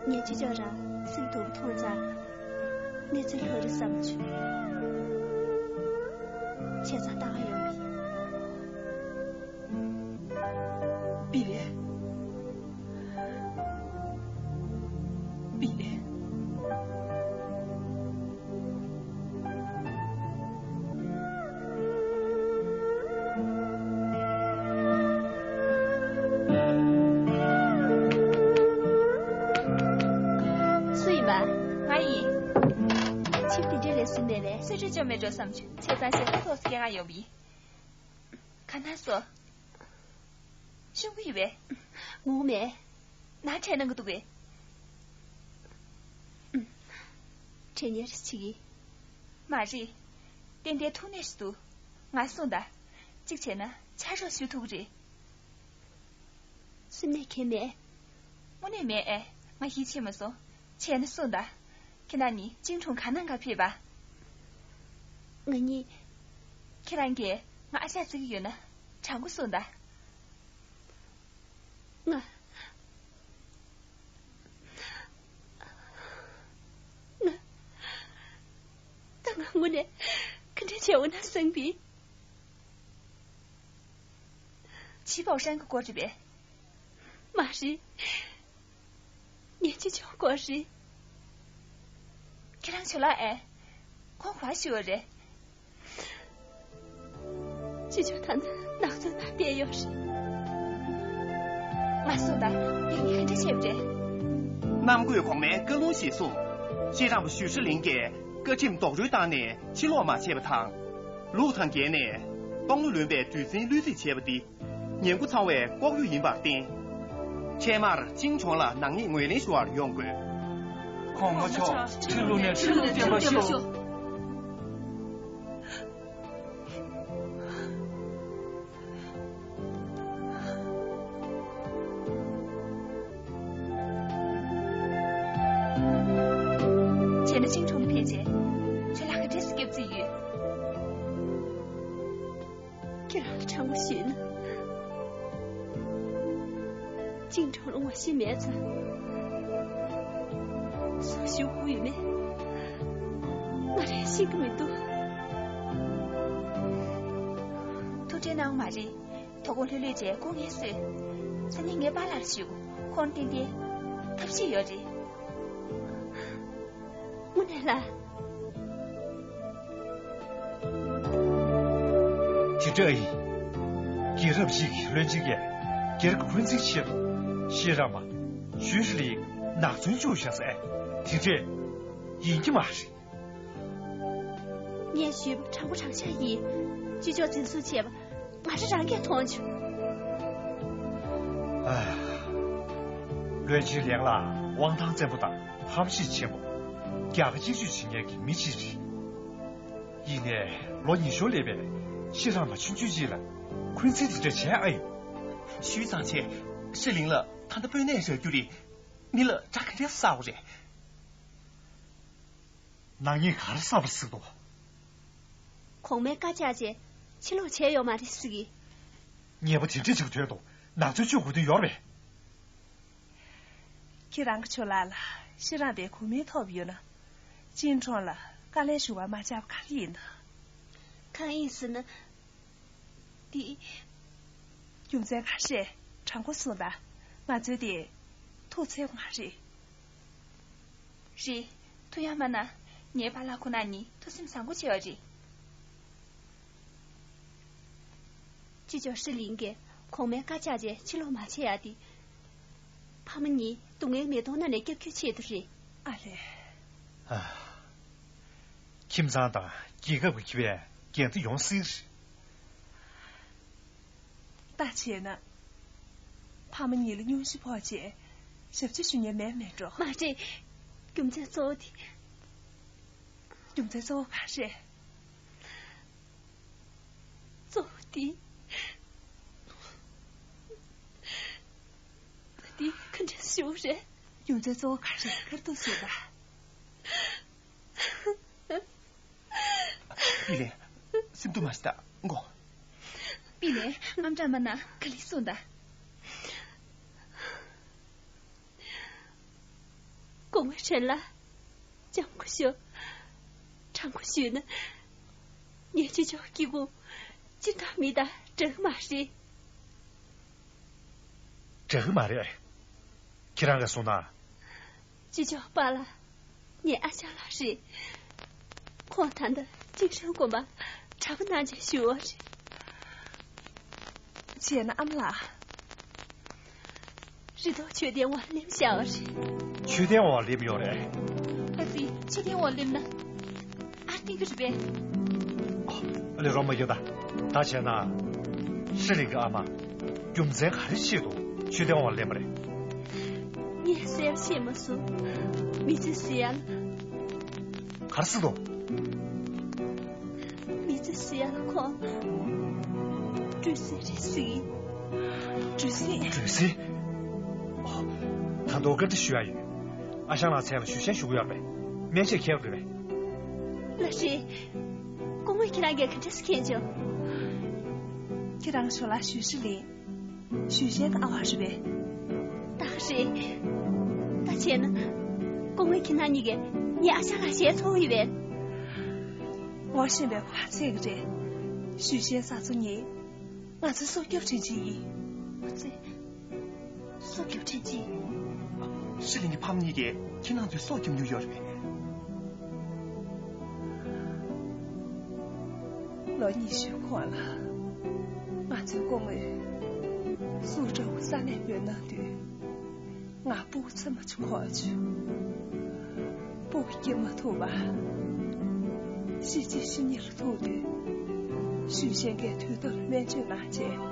ངས་ཅི་ཅོ་རང་སེམས་སྡུག་མཐོང་ཙང་། གནས་ཚུལ་ལྷག་རེད་བསམ་བྱུང་། བྱས་ཙང་ལྟ་ག་ཡོང་བ་ཡིན། པི་ལེ། པི་ལེ། སུ་ཡིན་པ། ང་ཡིན། ཆིབས་དེ་འདྲས་ལས་སུ་མེད་པས། སེ་འབྲས་བཅོ་མེད་འགྲོ་བསམ་བྱུང་། བྱས་ཙང་ཞེ་ས་ཐོག་སྐད་ངག་ཡོང་བ་ཡིན། ག་ན་སོ། ཤོང་གི་ཡོད་པས། ངུ་མེད། ན་ཁྲལ་གནང་གི་འདུག་པས། ཁྲལ་གཉེར་བྱེད་ཀྱི། མ་རེད། ཏན་ཏན་ཐུག་ནས་ཞུ་འདུག་ང་སོང་ད། གཅིག་བྱས་ན་ཕྱག་རོགས་ཞུ་ཐུབ་ཀྱི་རེད། སེམས་ནས་ཁེལ་མེད། དངོས་གནས་མེད་ཨེ། ང་ཡིད་ཆེས་མ་སོང་། བྱས་ན་སོང་ད། ཁྱེད་རང་གཉིས་ཅིང་ཁྲུང་ག་ནང་ག་ཕེབས་པ། ང་གཉིས། ཁྱེད་རང་གིས་ང་ཨ་ཅག་བརྩི་གི་ཡོད་ན་དྲང་པོ་སོང་ད། ང་། ང་། ད་ང་དངོས་གནས་ག་འདྲ་བྱས་འོ་ན་སང་པི། ཕྱི་པའོ་ཧྲན་གྱི་སྐོར་རེད་པས། མ་རེད། ངས་ཅི་ཆོག་སྐོར་རེད། ཁྱེད་རང་ཆོ་ལ་ཨེ། ཁོང་ག་པར་ཤི་བ་རེད། ཅི་ཆོག་ད་ནི་ནགས་ཚལ་ནང་བསྡད་ཡོད་རེད། ང་སོང་ད་ངས་ངས་ག་འདྲ་བྱས་པ་རེད། གནམ་བསྐོས་གོང་མའི་བཀའ་ལུང་གཞིར་བཟུང་། ཤེས་རམས་པ་ཞུས་ཧྲི་ལིན་གྱིས་བཀའ་ཁྲིམས་རྡོག་རོལ་བཏང་ནས་ཕྱིར་ལོག་མ་བྱས་པ་དང་། ལུགས་དང་འགལ་ནས་སྟོང་ལོ་ལོན་པའི་དུས་ཚན་བསླུས་རྩིས་བྱས་པ་འདི། ཉེན་ཁ་ཚ་བའི་ལྐོག་གཡོ་ཡིན་པར་བརྟེན། འཕྲལ་མར་ཅིང་ཁྲོང་ལ་ནག་ཉེས་ངོས་ལེན་ཞུ་བར་ཡོང་དགོས། གོང་མ་མཆོག་ཁྲིམས་ལུགས་ནས་ཁྲིམས་ལུགས་བསྟན་པ་ཤོག་བྱས་ན་ཅིང་ཁྲོང་ལ་ཕེབས་རྗེས། ཁྱོད་ལ་ག་འདྲས་སེ་སྐྱབས་རྩིས་ཡོད། ཁྱེད་རང་ལ་དྲང་པོ་ཞུས་ན། ཅིང་ཁྲོང་ལ་ངོ་ཤེས་མེད་ཙང་། སུ་ཞུ་དགོས་ཡོད་མེད་ང་རང་ཤེས་ཀྱི་མི་འདུག་ཐུགས་ཁྲལ་གནང་མ་རེད། དོ་དགོང་ལྷོད་ལྷོད་བྱས་སྒུག་ངེས་སོས། སང་ཉིན་ངའི་པཱ་ལགས་ལ་ཞུ། ཁོང་ཏན་ཏན་ཐབས་ཤེས་ཡོད་རེད། དངོས་གནས་ལ། དེ་འདྲ་ཡིན། རྒྱལ་རབས་ཤིག་གི་བློན་ཆེན་གྱིས་རྒྱལ་གྱི་འཁོན་འཛིན་ཆེད་དུ་ཤེས་རམས་པ་ཞུས་ཧྲི་ལིན་ནག་ཚོང་བཅུག་བཞག་ཟེར། དེ་འདྲས་ཡིན་གྱི་མ་རེད། ངས་ཞུས་པ་དྲང་པོ་དྲང་བཞག་ཡིན། ཅི་ལྕོགས་འཛིན་བཟུང་བྱས་པ་ང་རང་རང་གིས་མཐོང་བྱུང་། ཨ། བློན་ཆེན་ལེང་ལགས་དབང་ཐང་བཙན་པོ་དང་ཧམ་ཤེད་ཆེན་པོ། རྒྱལ་ཁ་གཅིག་གཅོད་བྱེད་མཁན་གྱི་མི་གཅིག་རེད། ཡིན་ནའི་ལོ་ཉི་ཤུ་སླེབས་པའི་ཤེས་རམས་པ་ཆུང་ཆུང་ཅིག་ལ་འཁོན་འཛིན་དེ་འདྲ་བྱས་ཨ་ཡོད། ཞུས་ཙང་བྱས། ཧྲི་ལིན་ལ་ད་ལྟ་དཔོན་གནས་རག་རྒྱུ་རེད། མི་ལ་དགྲ་ག་འདྲས་བསགས་པ་རེད། ནག་ཉེས་ག་རེ་བསགས་པ་རེད་ཟེར་འདུག་གོང་མའི་བཀའ་བཅག་རྗེས་ཕྱིར་ལོག་བྱས་ཡོད་མ་རེད་ཟེར་གི། ཉེས་པ་དེ་འདྲ་ཅིག་ཐོན་འདུག་ནག་ཚོང་བཅུག་དགོས་དོན་ཡོད་རེད་པས། ཁྱེད་རང་གི་ཆོ་ལགས་ལ་ཤེས་རམས་པའི་གོ་མིང་ཐོབ་ཡོད་ན། ཅིན་ཁྲོང་ལ་བཀའ་ལན་ཞུ་བར་མ་བཅར་བ་ག་རེ་ཡིན་ན། གང་ཡིན་ཟེར་ན། འདི། རྒྱུ་མཚན་ག་རེ་རེད། དྲང་པོ་གསུངས་དང་། ང་ཚོའི་དེ་ཐུགས་འཚེར་བ་མ་རེད། རེད། ཐུགས་ཡ་མ་ན། ངའི་པཱ་ལགས་ཁོ་ན་ནི་ཐུགས་སེམས་བཟང་པོ་ཆེ་བ་རེད། ཅི་ལྕོགས་ཧྲི་ལིན་གྱིས་ གོང་མའི་བཀའ་བཅག་རྗེས་ཕྱིར་ལོག་མ་བྱེད་ཡ་དེ། ཕ་མ་གཉིས་སྡུག་བསྔལ་མེ་དོང་ནང་ནས་སྐྱོབ་རྒྱུའི་ཆེད་དུ་རེད། ཨ་ལས། ཨ། ཁྱིམ་ཚང་དང་རྒྱལ་ཁབ་ཀྱི་ཁེ་ཕན་འགན་འཁྲི་ཡོང་སྲིད། ད་བྱས་ན། ཕ་མ་གཉིས་ལ་སྙུང་གཞི་ཕོག་རྗེས་ཞབས་ཕྱི་ཞུ་མཁན་མེད་མེད་འགྲོ། མ་རེད། རྒྱུ་མཚན་གཙོ་བོ་དེ། རྒྱུ་མཚན་གཙོ་བོ་ག་རེད། གཙོ་བོ་དེ། ད་དེ་ག་འདྲ་ཞུ་རེད། རྒྱུ་མཚན་གཙོ་བོ་ག་རེད། ཁ་ཐུག་ཞུ་ད། པི་ལེ། སེམས་སྡུག་མ་བྱེད་ད་མགོ། པི་ལེ། ཨམ་ཀྲང་མ་ན་ག་ལེ་གསུངས་ད། སྐུ་ངོ་ཁྲེན་ལགས། ལྕམ་སྐུ་ཞབས། དྲང་པོ་ཞུས་ན། ངས་ཅི་ལྕོགས་སྐྱིད་ཁུངས་སྤྱིར་བཏང་མི་དང་འདྲ་གི་མ་རེད། འདྲ་གི་མ་རེད། ཁྱེད་རང་གིས་གསུངས་ན། ཅི་ལྕོགས་པཱ་ལགས། ངའི་ཨ་ཅག་ལགས་རེད། ཁོང་ད་ལྟ་ཅིན་ཧྲན་དགོན་པར་གྲྭ་པ་གནང་བྱས་བཞུགས་པ་རེད། བྱས་ན་ཨ་མ་ལགས། རི་ཐོག་མཆོད་རྟེན་འོག་སླེབས་བཞག་པ་རེད། མཆོད་རྟེན་འོག་སླེབས་ཡོད་རེད། ཨ་ཙི། མཆོད་རྟེན་འོག་སླེབས་ན། ཨ་ཏི་གི་རེད་པས། ཨ་ལས་རོགས་མ་ཡོད་ད། ད་བྱས་ན། ཧྲི་ལིང་གི་ཨ་མ། རྒྱུ་མཚན་ག་རེ་ཆེད་དུ་མཆོད་རྟེན་འོག་སླེབས་པ་རེད། ངས་གསལ་པོ་ཤེས་མ་སོང་། མི་ཚེ་ཟེར་ཡ་ལ། ག་རེ་ཟེར་འདུག་མི་ཚེ་ཟེར་ཡ་ལ་ཁོང་། འགྲོ་སྲིད་རེད་ཟེར། འགྲོ་སྲིད། འགྲོ་སྲིད། ཨོ། ད་དུང་བཀའ་འདྲི་ཞུ་ཡ་ཡོད། ཨ་ཞང་ལགས་མཚན་ལ་ཞུ་ཞན་ཞུ་གི་ཡོད་པས། སྨན་ཆས་ཁྱེར་དགོས་པས། ལགས་རེད། སྐུ་ངོས་ཁྱེད་རང་གིས་ག་འདྲས་མཁྱེན་བྱུང་། ཁྱེད་རང་ཞོར་ལ་ཞུས་ཧྲི་ལིང་། ཞུས་ཧྲན་གྱི་ཨ་ཝ་རེད་པས། ད་རེད། ད་བྱས་ན། སྐུ་ངོ་ཁྱེད་རང་གཉིས་ཀས་ངའི་ཨ་ཞང་ལགས་ཞལ་འཚོ་ཡི་བས། ངོ་ཤེས་པའི་ཁོ་ཚེ་གི་རེད། ཞུས་ཧྲན་ས་ཚོ་ཉིད། ང་ཚོའི་སྲོག་སྐྱོབ་མཁན་ཅིག་ཡིན། ཨ་ཙི། སྲོག་སྐྱོབ་མཁན་ཅིག་ཧྲི་ལིང་གི་ཕ་མ་གཉིས་ཀས་ཁྱེད་རང་ཚོའི་སྲོག་སྐྱོབ་མྱོང་ཡོད་རེད་པས། ལོ་ཉི་ཤུའི་གོང་ལ། ང་ཚོའི་སྐུ་ངོས་སུའུ་ཀྲོའུ་ས་གནས་སྤོས་གནང་དུས། ང་སྤུ་གུ་ཆུང་མ་ཅིག་འཁོར་བྱུང་། སྤུ་གུ་སྐྱེ་མ་ཐུབ་པ། གཞིས་བྱེས་གཉིས་ལ་ཐུག་དུས། ཞུས་ཧྲན་གྱིས་དུས་ཐོག་ལ་སྨན་བཅོས་གནང་བྱས།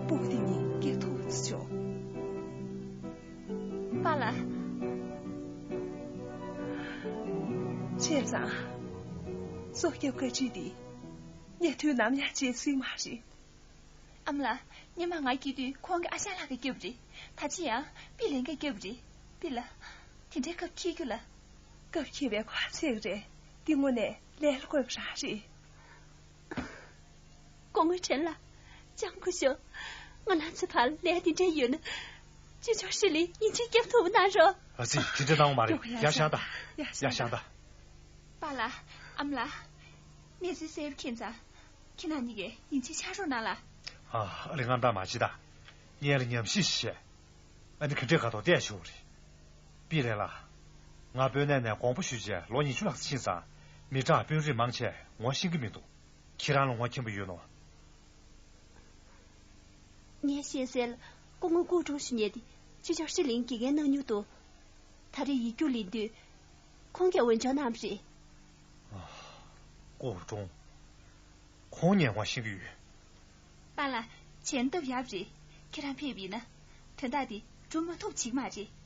སྤུ་གུ་དེ་གཉིས་སྐྱེ་ཐུབ་པ་བྱུང་། པཱ་ལགས། བྱས་ཙང་། སྲོག་སྐྱོབ་བཀའ་ཁྲིད་འདི། ངས་དུས་ནམ་ཡང་བརྗེད་སྲིད་མ་རེད། ཨ་མ་ལགས། སྔོན་མ་ང་སྐྱེས་དུས་ཁོང་གི་ཨ་ཞང་ལགས་ཀྱིས་སྐྱོབ་རེད། ད་ཅི་ཡང་པི་ལིང་གིས་སྐྱོབ་རེད། པི་ལ། དེ་འདྲའི་སྐབས་འཁེལ་རྒྱུ་ལ། སྐབས་འཁེལ་བའི་ཁོ་ཚེ་རེད། འདི་དངོས་གནས་ལས་སླ་པོ་རང་རེད། སྐུ་ངོ་ཁྲེན་ལགས། ལྕམ་སྐུ་ཞབས། ང་རང་ཚོའི་བར་ལས་དེ་འདྲ་ཡོད་ན། ཅི་ལྕོགས་ཧྲི་ལིང་ཡིན་གཅིག་སྐྱོབ་ཐུབ་པ་གནང་རོགས། ཨ་ཙི། དེ་འདྲ་གནང་བ་མ་རེད། ཡ་ཤང་ད། ཡ་ཤང་ད། པཱ་ལགས། ཨ་མ་ལགས། གནས་ཚུལ་གསལ་པོ་མཁྱེན་ཙང་། ཁྱེད་རང་གཉིས་ཀས་ཡིན་གཅིག་ཕྱག་རོགས་གནང་ལ། ཨ། ཨ་ལས། དངངས་སྐྲག་མ་བྱེད་ད། སྔོན་ལ་ཉམས་ཞིབ་བྱས། ཨ་ནི་ག་འདྲའི་ཁ་ཐོག་བལྟས་བྱུང་བ་རེད། པི་ལེ་ལགས། ང་སྤོས་སྣེ་ནས་དགོངས་པ་ཞུས་བྱས་ལོ་ཉི་ཤུ་ལྷག་ཙམ་ཕྱིན་ཙང་། མི་གྲངས་དཔོན་རིགས་མང་ཆེ་ངོ་ཤེས་ཀྱི་མི་འདུག་ཁྱེད་རང་ལ་ངོ་མཁྱེན་པ་ཡོད་ནོ། ངས་ཤེས་གསལ་ལ་སྐུ་ངོ་ཀུའུ་ཀྲུང་ཞུ་མཁན་དེ་ཕྱི་ཕྱོགས་ཧྲི་ལིང་དགེ་རྒན་གནང་མྱོང་འདུག་ད་རེས་ཡིག་རྒྱུགས་ལེན་དུས། ཁོང་གིས་འོས་སྦྱོར་གནང་བ་རེད། ཀུའུ་ཀྲུང་། ཁོང་ངས་ངོ་ཤེས་ཀྱི་ཡོད། པཱ་ལགས། བྱས་ན་སྟབས་ཡག་པ་རེད། ཁྱེད་རང་ཕེབས་པ་ཡིན་ན། དོན་དག་འདི་འགྲུབ་མ་ཐུབ་བྱེད་ཀྱི་མ་རེད།